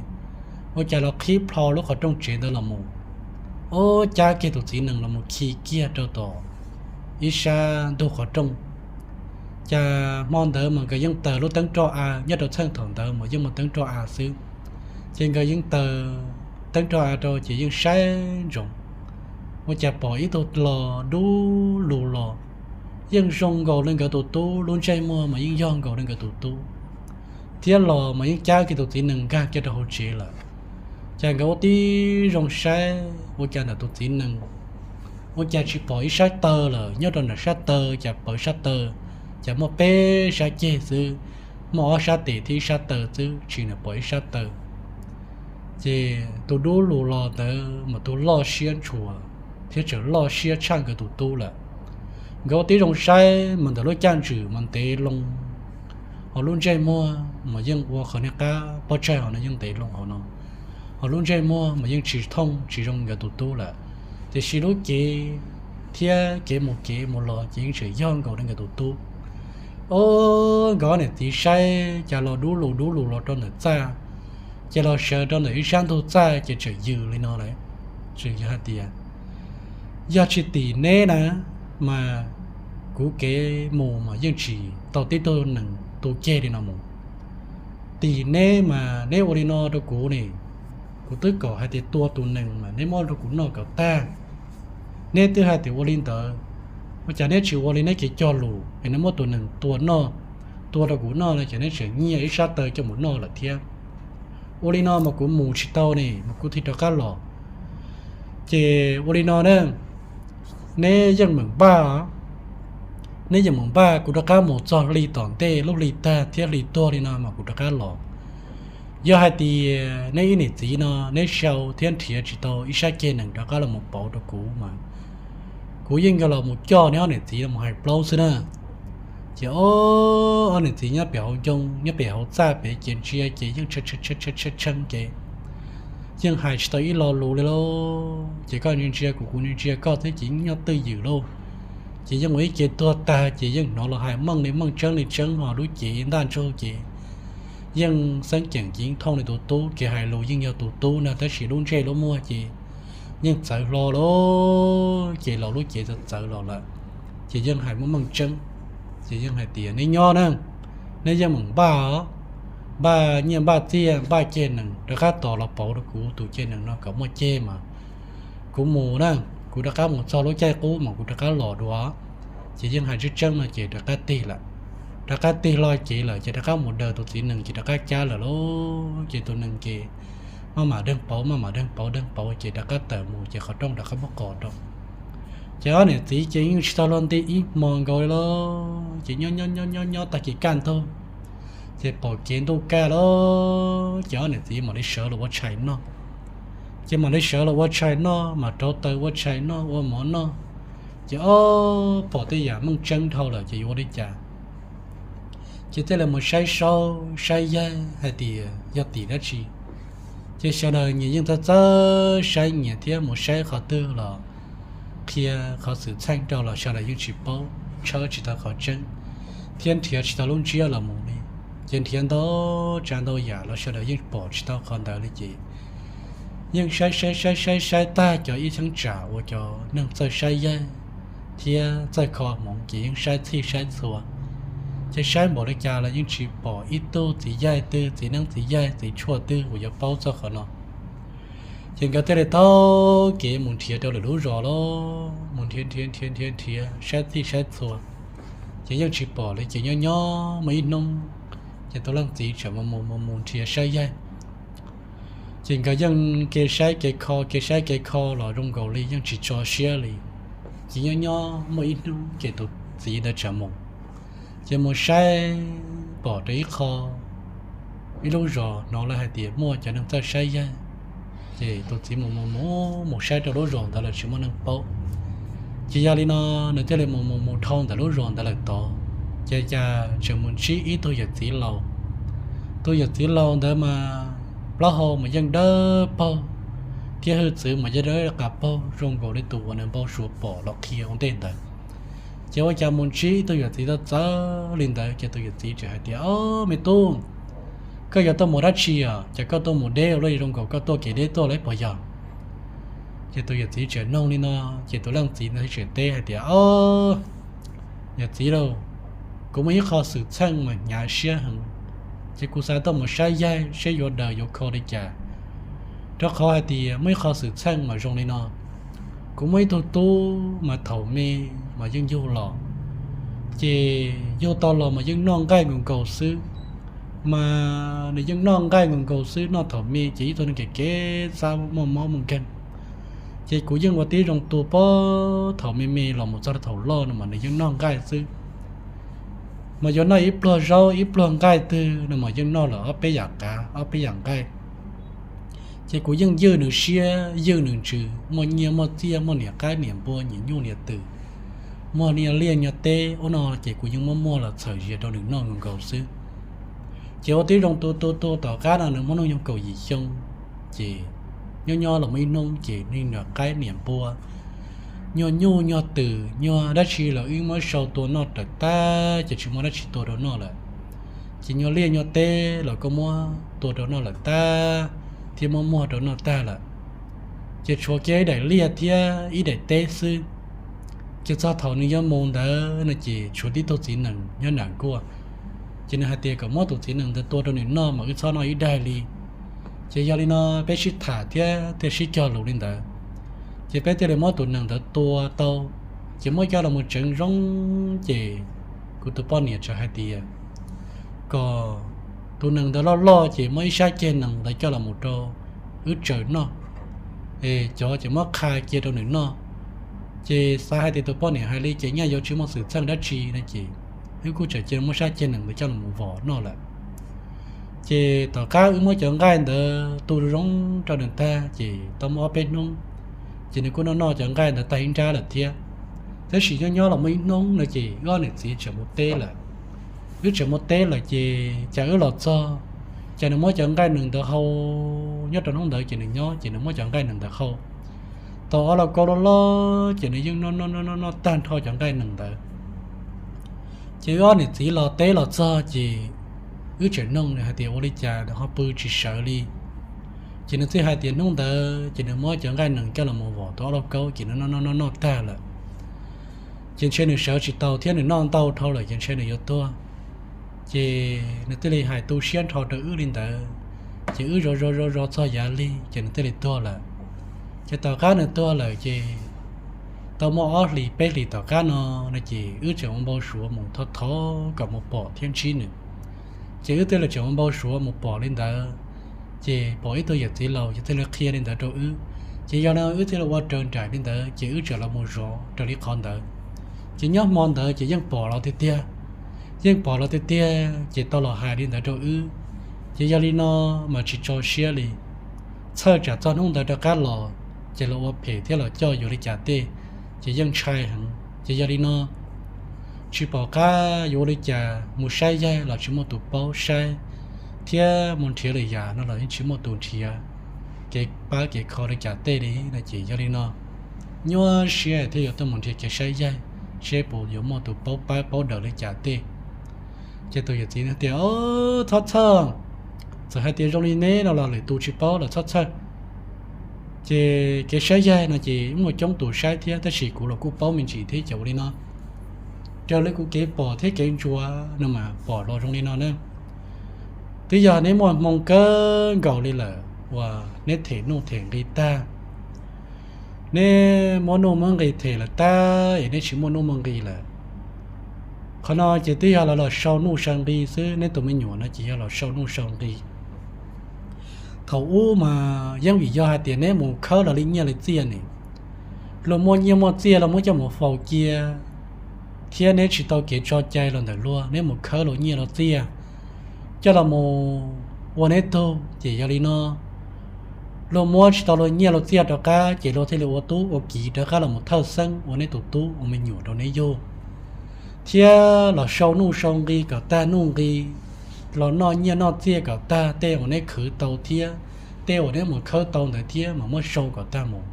ua cas los qhib plho lub qhov rooj tsev ntawd los mus, ua cas kiag tus txiv nees los mus khi kiag rau tom ib sab ntug qhov rooj. Cas hmo ntawd mas nkawd yeej taws lub teeb roj av, nyob rau txheej thaum ntawd mas yeej muaj teeb roj av xwb. Ces nkawd yeej taws teeb roj av rau ces yeej saib ntsoov, ua cas pom ib tug los dub lug los, yeej zoo nkaus li nkawd tus tub, lub ntsej muag mas yeej yog nkaus li nkawd tus tub, thiab los mas yeej cab kiag tus txiv nees nkag kiag rau hauv tsev lawm. Cas nkawd ua tib zoo saib ua cas ntawm tus txiv nees ua cas tsis pom ib sab taw lawm, nyob rau nram sab taw cas pawv sab taw, cas muaj peb sab ceg xwb, muaj ob sab tes thiab ib sab taw xwb, tsis pom ib sab taw. Ces tus dub lug los ntawd mas tus loj siab ntshua thiab tseem loj siab tshaj nkawd tus tub lawm. Nkawd ua tib zoo saib mas ntawm lub caj ntswm mas ntev loo, ho lub ntsej muag mas yeej ua qhov niag qab pob tsaig hauv no yeej ntev loo hauv no, ho lub ntsej muag mas yeej tsis thooj tsis zoo nkawd tus tub lawm. Tiam sis lub cev thiab kev mus kev mus los ces yeej tseem yog nkaus li nkawd tus tub. Os, nkawd ob niam txiv saib cas los dub lug dub lug los rau ntawm txaj, ces los sawv rau ntawm ib sab ntug txaj ces tseem yws li no lawm, tseem yws hais tias, yog tsis tim neb na, mas kuv kev mus mas yeej tsis tau tib tug nees tu ceg li no mus. Tim neb mas neb ua li no rau kuv ne, kuv twb kom hais tias tua tus nees mas neb muab rau kuv noj kom tag. Neb twb hais tias ua li ntawd, ua cas neb tsis ua li neb kev cog lus es neb muab tus nees tua noj, tua rau kuv noj no ces neb tseem nyiag ib sab taw coj mus noj lawm thiab. Ua li no mas kuv mus tsis tau ne mas kuv thiaj rov qab los. Ces ua li no na, neb yeej meem npaj, neb yeej meem npaj kuv rov qab mus txog hli tom ntej, lub hli tag thiab hli tuag li no mas kuv rov qab los. Yog hais tias neb ib niam txiv no neb sau thiab nrhiav tsis tau ib sab ceg nees rov qab los mus pauv rau kuv mas kuv yeej yuav los mus coj neb ob niam txiv los hais plaub xwb na. Ces ob niam txiv nyob pem hauv ncoo nyob pem hauv txaj pem ces ntsia ces yeej tshee tshee ces yeej hais tsis tau ib lo lus li lauj. Ces koj ntsia ntsia kuv, kuv ntsia ntsia koj thiab ces yeej nyob twj ywm lauj. Ces yeej ua ib ce tuag tag ces yeej hnov los hais meej li meej tseeb li tseeb, ho lub cev ntaj ntsug ces yeej xeeb ceem ces yeej thooj li tus tub, kev hais lus yeej yog tus tub na, tab sis lub ntsej lub muag ces yeej txawv hlo lawm, ces los lub cev txawv txawv los lawm. Ces yeej hais muaj meej tseeb, ces yeej hais tias neb nyob na, neb yeej meem npaj, npaj nyiaj npaj txiaj npaj ceg nees rov qab tos los pauv rau kuv tus ceg nees no kom muaj ceg mas kuv mus na, kuv rov qab mus txog lub caij qub mas kuv rov qab los dua. Ces yeej hais tseeb tseeb no ces rov qab tig lawm. Rov qab tig hlo cev lawm ces rov qab mus daws tus txiv nees ces rov qab cab lawm lauj. Ces tus nees ces maj mam deeg pauv maj mam deeg pauv deeg pauv ces rov qab tawm mus ces qhov rooj rov qab muab qos rau. Ces ob niam txiv ces yeej tsis tau luag nti ib hmo nkaus li lauj, ces nyob nyob nyob nyob nyob tag kis kaj ntug, ces pom kev ntuj kaj lawm ces ob niam txiv mam li sawv los ua tshais noj. Ces mam li sawv los ua tshais noj, mam rauv taws ua tshais noj ua mov noj. Ces ob pom tej yam meej tseeb dhau lawm ces yuav ua li cas? Ces thiaj li mus saib saub saib yaig hais tias yog tim dab tsi. Ces sawv daws nyias yeej txawj txawj saib nyias thiab mus saib qhov twg los qhia qhov xwm txheej rau los sawv daws yeej tsis paub, tshawb tsis tau qhov tseeb, thiab nrhiav tsis tau lub ntsiab los mus li. Ces nrhiav ntau tsav ntau yam los sawv daws yeej pom tsis tau qhov ntawd li ces yeej saib saib saib saib saib tag cov ib cheeb tsam uas cov neeg txawj saib yaig thiab txawj kho hmoov ces yeej saib txhij saib txhua. Ces saib npaum li cas los yeej tsis pom ib tug txiv yaig twg, txiv neeb txiv yaig txiv tshuaj twg uas yuav paub txog qhov no. Ces nkawd thiaj li taug kev mus nrhiav rau lwm lub zos lauj, mus nrhiav nrhiav nrhiav nrhiav nrhiav saib txhij saib txhua, ces yeej tsis pom li. Ces nyob nyob muaj ib hnub, ces tus leej txiv tseem mus mus mus mus nrhiav saib yaig. Ces nkawd yeej ke saib ke kho ke saib ke kho los zoo nkaus li yeej tsis tso siab li. Ces nyob nyob muaj ib hnub ces tus txiv ntawd tseem mus, ces mus saib pom rau ib qho, ib lub zos hnov lawv hais tias muaj cov neeg txawj saib yaig. Ces tus txiv mus mus mus mus saib rau lub zos ntawd lawm tsis muaj neeg paub. Ces yog li no nws thiaj li mus mus mus dhau ntawm lub zos ntawd lawm tod, ces cas tseem mus ntsib ib tug yawm txiv laus. Tus yawm txiv laus ntawd mas plaub hau mas yeej dawb paug, thiab hwj txwv mas yeej dawb qas paug zoo nkaus li tus uas nws npau suav pom los qhia ua ntej ntawd. Ces ua cas mus ntsib tus yawm txiv txawv txawv li ntawd, ces tus yawm txiv tseem hais tias, Ob, me tub, koj yuav tuaj mus dab tsi os? Ces koj tuaj mus deb ua luaj zoo nkaus koj tuaj kev deb tuaj lawm puas yog? Ces tus yawm txiv tseem nug li no, ces tus leej txiv ntawd tseem teb hais tias, Ob, yawm txiv lauj, kuv muaj ib qho xwm txheej mas hnyav siab heev, ces kuv xav tuaj mus saib yaig seb yuav daws yuav kho li cas. Rau qhov hais tias muaj ib qho xwm txheej mas zoo li no: kuv muaj ib tug tub mas thaum me mas yeej yug los, ces yug tau los mas yeej noj nqaij nkaus nkaus xwb, mas nws yeej noj nqaij nkaus nkaus xwb, noj thaum me ces ib tug neeg kev kev xab muaj mob muaj nkeeg. Ces kuv yeej ua tib zoo tua pab thaum me me los mus txog thaum loj no mas nws yeej noj nqaij xwb, mas yuav noj ib pluag zaub ib pluag nqaij twg no mas yeej noj lawm ob peb yam qav ob peb yam nqaij. Ces kuv yeej ywj nws siab ywj nws ntsws, muaj nyiaj muaj txiaj, muaj niam qaib niam npua, niam nyuj niam twm, muaj niag liaj niag teb ub no, ces kuv yeej muab muag los txhawm zias rau nws noj nkaus nkaus xwb. Ces ua tib zoo tua tua tua tom qab no nws muaj hnub nyoog kaum yim xyoo, ces nyob nyob los muaj ib hnub ces niag niam qaib niam npua, nyuag nyuj nyuag twm nyuag dab tsi los wb muab sau tua noj raws tag, ces tsis muaj dab tsi tua rau noj lawm. Ces nyuag liaj nyuag teb los kuj muab tua rau noj lawm tag, thiab muab muag rau noj tag lawm. Ces tshuav kiag ib daim liaj thiab ib daim teb xwb. Ces txog thaum nws yuav mus ntawd no ces tshuav tib tug txiv nees nyob nram nkuaj. Ces nws hais tias kom muab tus txiv nees ntawd tua rau nws noj mas wb txhob noj ib daig li. Ces yog li no peb sib tham thiab thiaj sib cog lus li ntawd, ces peb thiaj li muab tus nees ntawd tua tau. Ces muab coj los mus tsev zoo, ces kuv tus poj niam txawm hais tias kom tus nees ntawd loj loj ces muab ib sab ceg nees ntawd coj los mus rau wb tsaws noj, es cov ces muab qha cia rau nws noj. Ces xav hais tias tus poj niam hais li ces nyaj yuav tsis muaj xwm txheej dab tsi no ces wb kuj txawm cia muab sab ceg nees ntawd coj los mus vom noj lawm. Ces tom qab wb muab cov nqaij ntawd tu zoo rau nws tag ces tau muaj ob peb hnub, ces nws kuj noj noj cov nqaij ntawd tag ib nrab lawm thiab. Tab sis nyob nyob los muaj ib hnub no ces wb ob niam txiv tseem mus teb lawm. Wb tseem mus teb lawm ces cas wb los txog, cas nws muab cov nqaij nees ntawd hau. Nyob rau hnub ntawd ces nws nyob ces nws muab cov nqaij nees ntawd hau tau ob lauj kaub loj loj, ces nws yeej noj noj noj noj tag nrho cov nqaij nees ntawd. Ces wb ob niam txiv los teb los txog ces wb tseem nug nws hais tias ua li cas nws ho pw tsis sawv li. Ces nws thiaj hais tias hnub ntawd ces nws muab cov nqaij nees coj los mus vom tau ob lauj kaub ces nws noj noj noj noj tag lawm. Ces ntshe nws sawv tsis tau thiab nws noj ntau dhau lawm ces ntshe nws yuav tuag. Ces nws thiaj li hais tu siab nrho rau wb li ntawd, ces wb zov zov zov zov txog yav lig ces nws thiaj li tuag lawm. Ces tom qab nws tuag lawm ces tau muaj ob hlis peb hlis tom qab no, no ces wb tseem ua npau suav mus thov thov kom mus pom thiab ntsib nws. Ces wb thiaj li tseem ua npau suav mus pom li ntawd, ces pom ib tug yawm txiv laus ces thiaj li qhia li ntawd rau wb. Ces yog li wb thiaj li ua raws nraim li ntawd ces wb txawm los mus zov raws li qhov ntawd. Ces nyob hmo ntawd ces yeej pom los tiag tiag, yeej pom los tiag tiag ces tau los hais li ntawd rau wb. Ces yog li no mas tsis tso siab li, txhawj tsam txog hnub ntawd rov qab los ces los ua phem thiab los coj yuav li cas tej, ces yeej ntshai heev. Ces yog li no tsis pom qab yuav ua li cas, mus saib yaig los tsis muaj tus paub saib, thiab mus nrhiav lwm yam no los yeej tsis muaj tus nrhiav kev pab kev kho li cas tej li no. Ces yog li no nyuaj siab thiab yuav tuaj mus nrhiav kev saib yaig seb puas yuav muaj tus paub pab paub daws li cas tej. Ces tus yawm txiv tias, Txhob txhawj, txawm hais tias zoo li neb no los lwm tus tsis paub los txhob txhawj. Ces kev saib yaig no ces muaj coob tus saib thiab tab sis kuv los kuj paub me ntsis thiab ces ua li no, raws li kuv kev pom thiab kev ntsuas no mas pom los zoo li no na. Twb yog neb muaj hmoo kawg nkaus li lawm uas neb them nuj them nqi tag, neb muab nuj muab nqi them lawm tag es neb tsis muaj nuj muaj nqi lawm. Qhov no ces twb yog los los sau nuj sau nqi xwb, neb tus me nyuam no ces yog los sau nuj sau nqi. Thaum ub mas yeej vim yog hais tias neb mus khawb los li nyiaj li txiaj ne, luag muaj nyiaj muaj txiaj los muab coj mus faus cia, thiab neb tsis tau kev tso cai los ntawm luag, neb mus khawb luag nyiaj luag txiaj coj los mus ua neb tug. Ces yog li no luag muab tsis tau luag nyiaj luag txiaj rov qab ces luag thiaj li ua tub ua kiv rov qab los mus thawj xeeb ua neb tus tub ua me nyuam rau neb yug, thiab los sau nuj sau nqi kom tag nuj nqi, los noj nyiaj noj txiaj kom tag tej uas neb khwv tau thiab tej uas neb mus khawb tau ntawd thiab mas muab sau kom tag mus.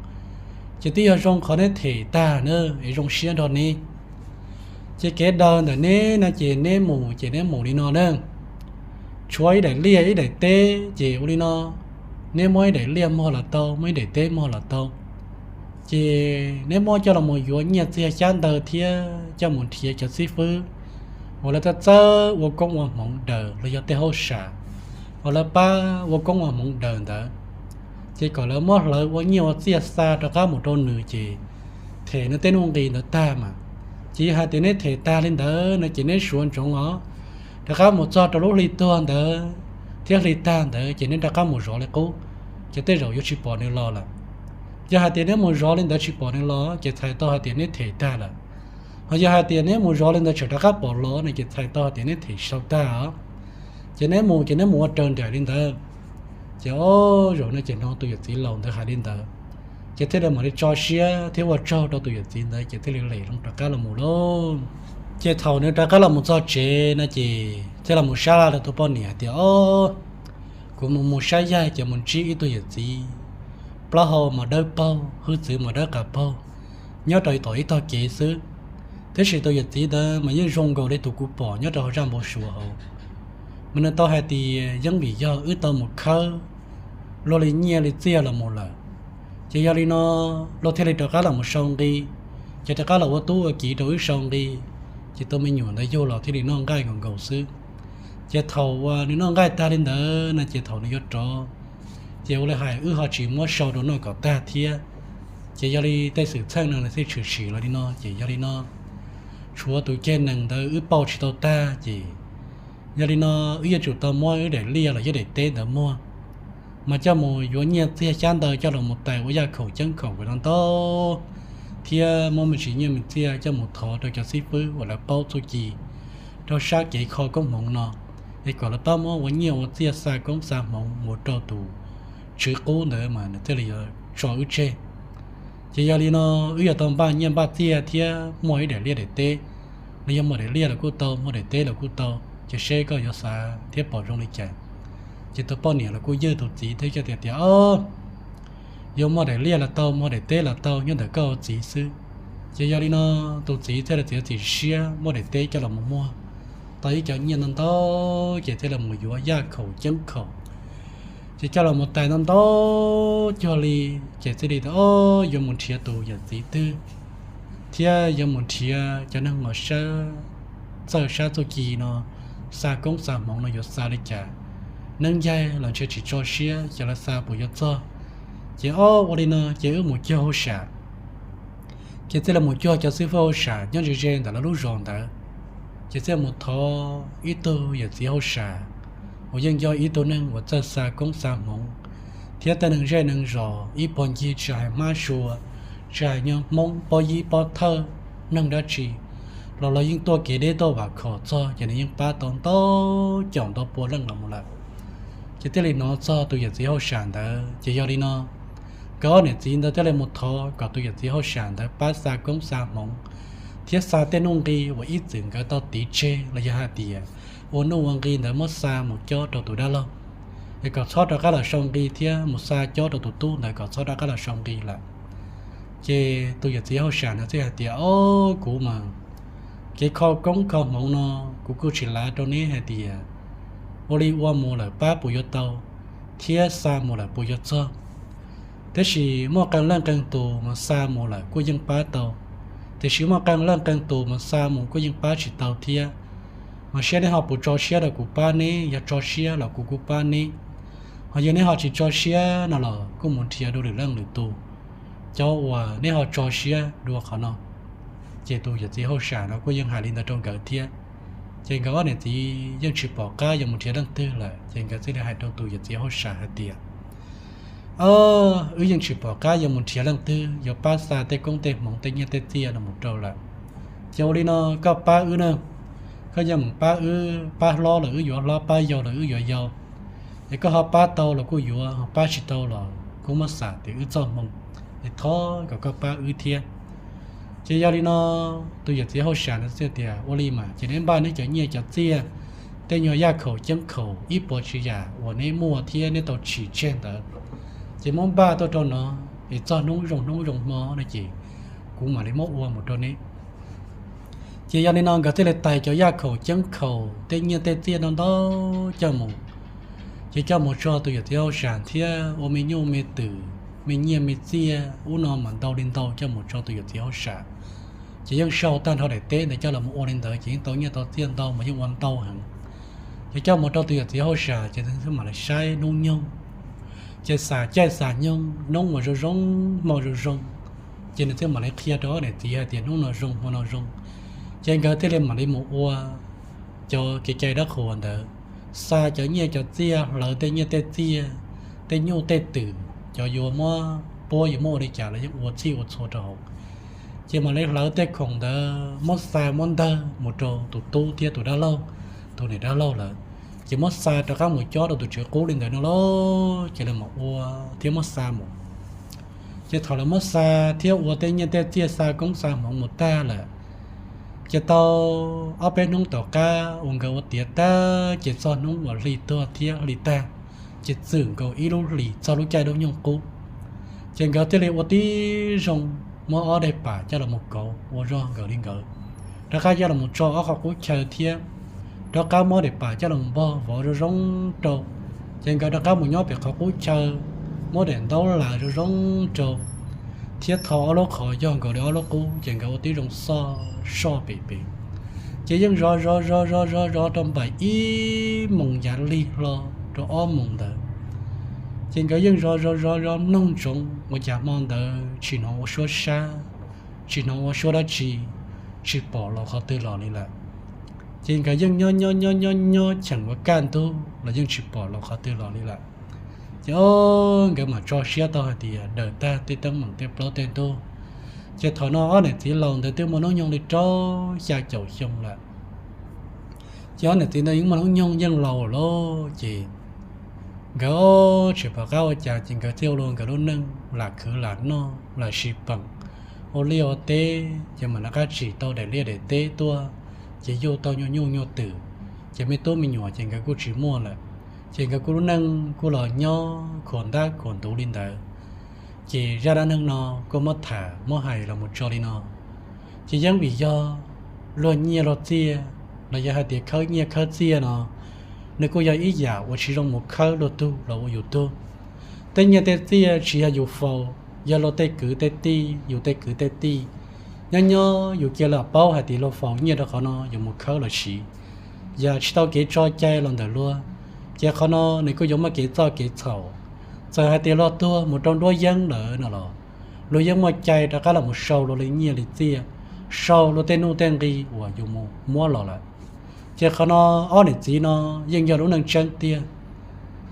Ces twb yog zoo qhov neb them tag na es zoo siab nrog neb. Ces kev daws ntawm neb no ces neb mus ces neb mus li no na, tshuav ib daim liaj ib daim teb ces ua li no, neb muab ib daim liaj muag los tau, muab ib daim teb muag los tau. Ces neb muab coj los mus yuav nyiaj txiag xyab ntawv thiab coj mus nrhiav cov xib fwb uas lawv txawj txawj ua koob ua hmoov daws los yog tej hauj sam uas lawv pab ua koob ua hmoov daws ntawd, ces kom lawv muab hlawv ua nyiaj ua txiaj xa rov qab mus rau nws ces them nws tej nuj nqis ntawd tag mas. Ces yog hais tias neb them tag li ntawd no ces neb suav ntsoov os, rov qab mus txog rau lub hli tuag ntawd thiab hli tag ntawd ces neb rov qab mus zov li qub, ces tej zaum yuav tsis pom nws los lawm. Yog hais tias neb mus zov li ntawd tsis pom nws los ces txhais tau hais tias neb them tag lawm. Ho yog hais tias neb mus zov li ntawd tseem rov qab pom los no ces txhais tau hais tias neb them sau tag os. Ces neb mus ces neb mus ua raws nraim li ntawd. Ces ob zaug no ces hnov tus yawm txiv laus ntawd hais li ntawd, ces thiaj li mam li tso siab thiab ua tsaug rau tus yawm txiv ntawd ces thiaj li lem loo rov qab los mus lauj. Ces thaum nws rov qab los mus txog tsev no ces thiaj los mus sab laj rau tus poj niam hais tias, Ob, kuv mus mus sab yaig ces mus ntsib ib tug yawm txiv plaub hau mas dawb paug, hwj txwv mas dawb qas paug, nyob rau tom ib tog kev xwb. Tiam sis tus yawm txiv ntawd mas yeej zoo nkaus li tus kuv pom nyob rau hauv zaj npau suav hauv. Mas nws tau hais tias yeej vim yog wb tau mus khawb luag li nyiaj li txiaj los mus lawm, ces yog li no luag thiaj li rov qab los mus sau nqi, ces rov qab los ua tub ua kiv rau wb sau nqi, ces tus me nyuam ntawd yug los thiaj li noj nqaij nkaus nkaus xwb. Ces thaum uas nws noj nqaij tag li ntawd no ces thaum nws yuav rov, ces ua li hais wb ho tsis muab sau rau noj kom tag thiab. Ces yog li tej xwm txheej no nws thiaj tshwm sim los li no, ces yog li no tshuav tus ceg nees ntawd wb pauj tsis tau tag, ces yog li no wb yuav tsum tau muab wb daim liaj los yog daim teb ntawd muag, mas coj mus yuav nyiaj txiag xyab ntawv coj los mus tais ua yaj khaum ceeb khaum no ntau, thiab muab me ntsis nyiaj me txiaj coj mus thov rau cov xib fwb uas lawv paub txuj ci rau sab kev kho koob hmoov no, es kom lawv pab muab ua nyiaj ua txiaj xa koob xa hmoov mus rau tus tswv qub ntawd mas nws thiaj li yuav tso wb tseg. Ces yog li no wb yuav tau npaj nyiaj npaj txiaj thiab muag ib daim liaj daim teb, los yog muag daim liaj los kuj tau, muag daim teb los kuj tau, ces seb koj yuav xav thiab pom zoo li cas. Ces tus poj niam los kuj ywj tus txiv thiab coj tias tias, Ob, yuav muag daim liaj los tau, muag daim teb los tau, nyob ntawm koj ua txiv xwb. Ces yog li no tus txiv thiaj li txiav txim siab muab daim teb coj los mus muag tau ib co nyiaj ntau ntau, ces thiaj li mus yuav yaj khaum ceeb khaum, ces coj los mus tais ntau ntau cuag li, ces thiaj li tias, Ob, yuav mus nrhiav tus yawm txiv twg thiab yuav mus nrhiav cov neeg uas txawj sab txuj ci no xa koob xa hmoov no yuav xa li cas, neeb ncaig los ntshe tsis tso siab, ces lawv xa puas yuav txog. Ces ob ua li no ces wb mus cuag hauj sam. Ces thiaj li mus cuag cov xib fwb hauj sam nyob ze ze ntawm lawv lub zos ntawd. Ces thiaj mus thov ib tug yawm txiv hauj sam uas yeej yog ib tug neeg uas txawj xa koob xa hmoov, thiab tej neeg zej neeg zos ib puag ncig tsis hais hmab sua, tsis hais nyob Hmoob pob yib pob thawj, neeg dab tsi los los yeej tuaj kev deb tuaj vam khom txog, ces nws yeej pab tau ntau caum ntau pua leej los mus lawm. Ces thiaj li hnov txog tus yawm txiv hauj sam ntawd. Ces yog li no nkawd ob niam txiv ntawd thiaj li mus thov kom tus yawm txiv hauj sam ntawd pab xa koob xa hmoov thiab xa tej nuj nqi uas ib txwm nkawd tau tiv tseg los yog hais tias ua nuj ua nqi ntawd muab xa mus cob rau tus dab laug, es kom txhob rov qab los sau nqi thiab mus xa cob rau tus tub ntawd kom txhob rov qab los sau nqi lawm. Ces tus yawm txiv hauj sam ntawd thiaj hais tias, Ob, kuv mas kev kho koob kho hmoov no kuv kuj tsis lav rau neb hais tias ua li ua mus lawm pab puas yuav tau, thiab xa mus lawm puas yuav txog. Tiam sis muaj qee leej qee tus mas xa mus lawm kuj yeej pab tau, tiam sis muaj qee leej qee tus mas xa mus kuj yeej pab tsis tau thiab. Mas saib neb ho puas tso siab rau kuv pab neb, yog tso siab los kuv kuj pab neb, ho yog neb ho tsis tso siab no los kuj mus nrhiav dua lwm leej lwm tus, cov uas neb ho tso siab dua qhov no. Ces tus yawm txiv hauj sam no kuj yeej hais li ntawd rau nkawd thiab. Ces nkawd ob niam txiv yeej tsis pom qab yuav mus nrhiav leej twg lawm, ces nkawd thiaj li hais rau tus yawm txiv hauj sam hais tias, Ob, wb yeej tsis pom qab yuav mus nrhiav leej twg yuav pab xa tej koob tej hmoov tej nyiaj tej txiaj no mus rau lawm. Ces ua li no, koj pab wb na, koj yog mus pab wb, pab hlob los wb yuav hlob, pab yau los wb yuav yau. Es koj ho pab tau los kuj yuav, ho pab tsis tau los kuj muab xam tias wb txoj hmoo, es thov kom koj pab wb thiab. Ces yog li no tus yawm txiv hauj sam no thiaj tias, Ua li mas ces neb npaj neb cov nyiaj cov txiaj, tej nyuag yaj khaum ceeb khaum ib puas tsav yam uas neb muaj thiab neb tau tsim tseg ntawd, ces muab npaj tuaj rau no, es txog hnub zoo hnub zoo hmo no ces kuv mam li muab ua mus rau neb. Ces yog li no nkawd thiaj li tais cov yaj khaum ceeb khaum tej nyiaj tej txiaj no ntau coj mus, ces coj mus tso tus yawm txiv hauj sam thiab ua me nyuj me twm me nyiaj me txiaj ub no mas ntau li ntau coj mus tso tus yawm txiv hauj sam. Ces yeej sau tag nrho daim teb ntawd coj los ua li ntawd ces yeej tau nyiaj tau txiaj ntau mas yeej ua ntau heev. Ces coj mus rau tus yawm txiv hauj sam ces nws thiaj mam li saib hnub nyoog, ces xam caij xam nyoog hnub uas zoo zoo hmo zoo zoo, ces nws thiaj mam li qhia rau ob niam txiv hais tias hnub no zoo hmo no zoo. Ces nkawd thiaj li mam li mus ua cov kev cai dab qhuas ntawd, xa cov nyiaj cov txiaj, hlawv tej nyiaj tej txiaj, tej nyuj tej twm, cov yuav muab puab yuav muab ua li cas los yeej ua txhij ua txhua rau hauv. Ces mam li hlawv tej khoom ntawd muab xa muab ntawg mus rau tus tub thiab tus dab laug, tus niam dab laug lawm. Ces muab xa rov qab mus cob rau tus tswv qub li ntawd no lauj, ces lawv mam ua thiab muab xa mus. Ces thaum lawv muab xa thiab ua tej nyiaj tej txiaj xa koob xa hmoov mus tag lawm, ces tau ob peb hnub tom qab uas nkawd ua tiav tag ces txog hnub uas hli tuag thiab hli tag, ces txwm nkaus ib lub hlis txog lub caij lub nyoog qub, ces nkawd thiaj li ua tib zoo muab ob daim pam coj los mus kauv ua zog nkawd li nkawd, rov qab coj los tso ob qhov qub chaw thiab rov qab muab daim pam coj los npog vov zoo zoo rau. Ces nkawd rov qab mus nyob pem qhov qub chaw, muab daim ntaub las zoo zoo rau, thiab tho ob lub qhov yog nkaus li ob lub qub, ces nkawd ua tib zoo xoj soj pem pem. Ces yeej zov zov zov zov zov zov rau npaum ib moos yav lig hlo rau ob moos ntawd, ces nkawd yeej zov zov zov zov mloog ntsoov ua cas hmo ntawd tsis hnov ua suab sab, tsis hnov ua suab dab tsi, tsis pom los qhov twg los li lawm. Ces nkawd yeej nyob nyob nyob nyob nyob cheem ua kaj ntug los yeej tsis pom los qhov twg los li lawm. Ces o, nkawd mam tso siab tau hais tias daws tag tej teeb meem tej plaub tej ntug. Ces thaum no ob niam txiv laus ntawd twb muaj hnub nyoog li rau xya caum xyoo lawm. Ces ob niam txiv ntawd yeej muaj hnub nyoog yeej laus lawm ces nkawd tsis pom qab ua cas ces nkawd thiaj ua nkawd lub neej lam khwv lam noj lam sis peem, ua liaj ua teb ces mam rov qab tsim tau daim liaj daim teb tuaj, ces yuj tau nyuag nyuj nyuag twm, ces me tub me nyuam ces nkawd kuj tsis muaj lawm. Ces nkawd kuj lub neej kuj los nyob khuam ntab khuam ntuv li ntawd. Ces zaj dab neeg no kuj muab tham muab hais los mus tso li no. Ces yeej vim yog luag nyiaj luag txiaj los yog hais tias khawb nyiaj khawb txiaj no, nws kuj yog ib yam uas tsis zoo mus khawb luag tug los ua yus tug. Tej nyiaj tej txiaj tsis yog yus faus, yog luag tej kwv tej tij, yus tej kwv tej tij. Nyob nyob yus cia li paub hais tias luag faus nyiaj rau qhov no yus mus khawb los siv, yam tsis tau kev tso cai los ntawm luag, ces qhov no nws kuj yuav muaj kev txoj kev txhaum. Txawm hais tias luag tuag mus rau nruab yeeb lawm no los luag yeej muaj cai rov qab los mus sau luag li nyiaj li txiaj, sau luag tej nuj tej nqi uas yus mus muab los lawm. Ces qhov no ob niam txiv no yeej yog lub neej tseeb tiag.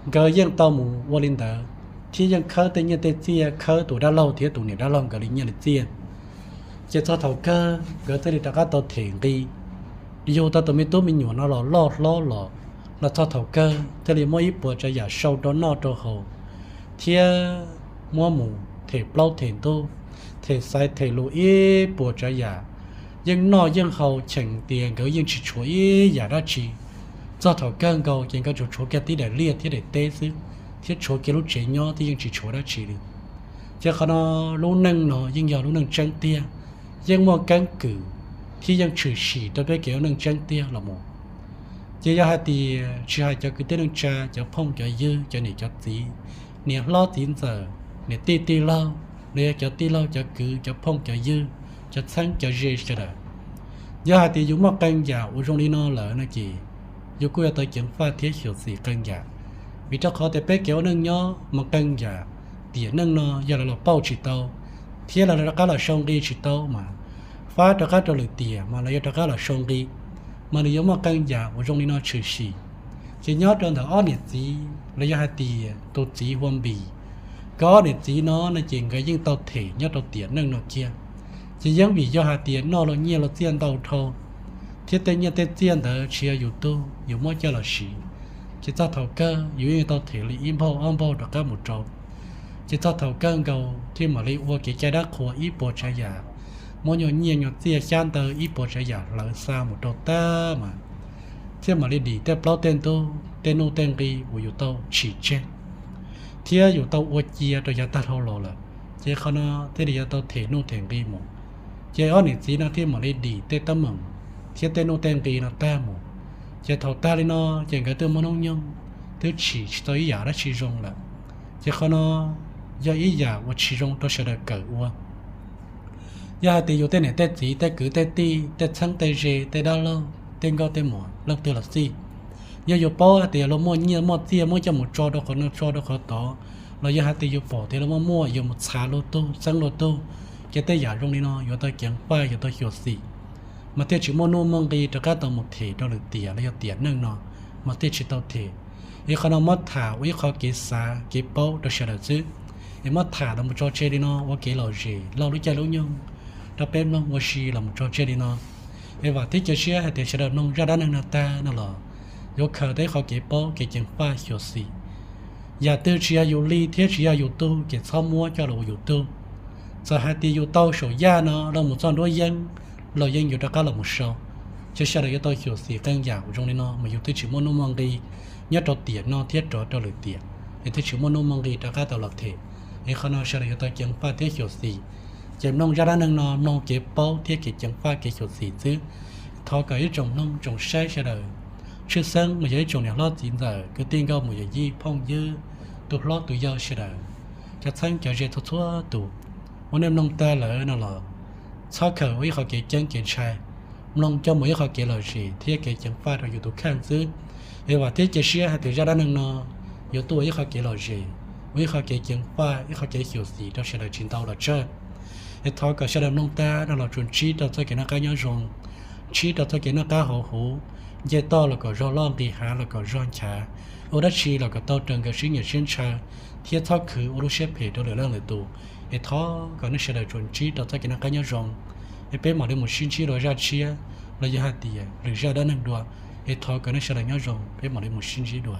Nkawd yeej tau mus ua li ntawd, thiab yeej khawb tej nyiaj tej txiaj khawb tus dab laug thiab tus niam dab laug nkawd li nyiaj li txiaj. Ces txog thaum kawg nkawd thiaj li rov qab tau them nqi, yug tau tus me tub me nyuam no los loj hlob los, los txog thaum kawg thiaj li muab ib puas tsav yam sau rau noj rau haus, thiab muab mus them plaub them ntug, them xaiv them lus ib puas tsav yam, yeej noj yeej haus cheem tias nkawd yeej tsis tshuav ib yam dab tsi. Txog thaum kawg nkaus ces nkawd tsuas tshuav kiag tib daim liaj thiab daim teb xwb, thiab tshuav kiag lub tsev nyob thiab yeej tsis tshuav dab tsi li. Ces qhov no lub neej no yeej yog lub neej tseeb tiag, yeej muaj keeb kwm thiab yeej tshwm sim rau peb kev ua neej tseeb tiag los mus. Ces yog hais tias tsis hais cov kwv tij neej tsa, cov phooj cov ywg, cov niam cov txiv, niam hlob txiv ntxawm, niam tij tij laug, los yog cov tij laug cov kwv cov phooj cov ywg, cov txheeb cov ze sawv daws, yog hais tias yus muaj qee yam uas zoo li no lawm no ces yus kuj yuav tau ceev faj thiab xyuam xim qee yam. Vim rau qhov tias peb kev ua neej nyob mus qee yam, tiam neej no yog lawv los pauj tsis tau, thiab lawv rov qab los sau nqi tsis tau mas, fab rov qab rau lwm tiam mas lawv yuav rov qab los sau nqi, mas nws yuav muaj qee yam uas zoo li no tshwm sim. Ces nyob rau ntawm ob niam txiv los yog hais tias tus txiv Hua Npis, nkawd ob niam txiv no no ces nkawd yeej tau them nyob rau tiam neej no kiag. Ces yeej vim yog hais tias noj luag nyiaj luag txiaj ntau dhau, thiab tej nyiaj tej txiaj ntawd tsis yog yus tug yus muab coj los siv, ces txog thaum kawg yus yeej tau them li ib npaug ob npaug rov qab mus rau. Ces txog thaum kawg nkaus thiaj mam li ua kev cai dab qhuas ib puas tsav yam, muab nyuag nyiaj nyuag txiaj xyab ntawv ib puas tsav yam hlawv xa mus rau tag mas, thiaj mam li dim tej plaub tej ntug tej nuj tej nqi uas yus tau tsim tseg thiab yus tau ua cia rau yav tag dhau los lawm. Ces qhov no thiaj li yuav tau them nuj them nqi mus. Ces ob niam txiv no thiaj mam li dim tej teeb meem thiab tej nuj tej nqi no tag mus. Ces thaum tag li no ces nkawd twb muaj hnub nyoog twb tsim tsis tau ib yam dab tsi zoo lawm. Ces qhov no yog ib yam uas tsis zoo rau sawv daws kawm ua. Yog hais tias yus tej niam tej txiv, tej kwv tej tij, tej txheeb tej ze, tej dab laug, tej nkauj tej muam leej twg los xij, yog yus paub hais tias luag muaj nyiaj muaj txiaj muab coj mus tso rau qhov no tso rau qhov tod, los yog hais tias yus pom tias luag muaj muaj yuav mus txhav luag tug txeeb luag tug, ces tej yam zoo li no yuav tau ceev faj yuav tau xyuam xim, mas thiaj tsis muaj nuj muaj nqi rov qab tau mus them rau lwm tiam los yog tiam neej no, mas thiaj tsis tau them. Es qhov no muab tham ua ib qho kev xav kev paub rau sawv daws xwb. Es muab tham los mus tso tseg li no ua kev lom zem laug lub caij lub nyoog rau peb mloog ua si los mus tso tseg li no. Es vam thiab cia siab hais tias sawv daws mloog zaj dab neeg no tag no los yuav khaws tau ib qho kev paub kev ceev faj xyuam xim. Yam twg tsis yog yus li thiab tsis yog yus tug ces txhob muab coj los ua yus tug. Txawm hais tias yus tau saum yaj no los mus txog nruab yeeb los yeej yuav rov qab los mus sau. Ces sawv daws yuav tau xyuam xim qee yam uas zoo li no mas yus thiaj tsis muaj nuj muaj nqi nyob rau tiam no thiab rov rau lwm tiam, es thiaj tsis muaj nuj muaj nqi rov qab tau los them. Es qhov no sawv daws yuav tau ceev faj thiab xyuam xim. Ces mloog zaj dab neeg no mloog kev paub thiab kev ceev faj kev xyuam xim xwb. Thov kom ib tsoom mloog tsoom saib sawv daws, tshwj xeeb mas yog ib tsoom niam hlob txiv ntxawm kwv tij nkauj muam yawm yij phooj ywg, tus hlob tus yau sawv daws, cov txheeb cov ze txhua txhua tus, ua nej mloog tag lawm no los txhob khaws ua ib qho kev ceeb kev ntshai, mloog coj mus ib qho kev lom zem thiab kev ceev faj rau yus tus kheej xwb. Es vam thiab cia siab hais tias zaj dab neeg no yuav tuaj ua ib qho kev lom zem, ua ib qho kev ceev faj ib qho kev xyuam xim rau sawv daws tsis ntau los tsawg. Es thov kom sawv daws mloog tag no los tsuas ntsib rau txoj kev noj qab nyob zoo, ntsib rau txoj kev noj qab haus huv, nce toj los kom zog loj nqis hav los kom zog nchav, ua dab tsi los kom tau raws nkawd siab nyiam siab ntshaw, thiab txhob khwv ua lub siab phem rau lwm leej lwm tus. Es thov kom nej sawv daws tsuas ntsib rau txoj kev noj qab nyob zoo. Es peb mam li mus sib ntsib dua zaj tshiab, los yog hais tias lwm zaj dab neeg dua. Es thov kom nej sawv daws nyob zoo, peb mam li mus sib ntsib dua.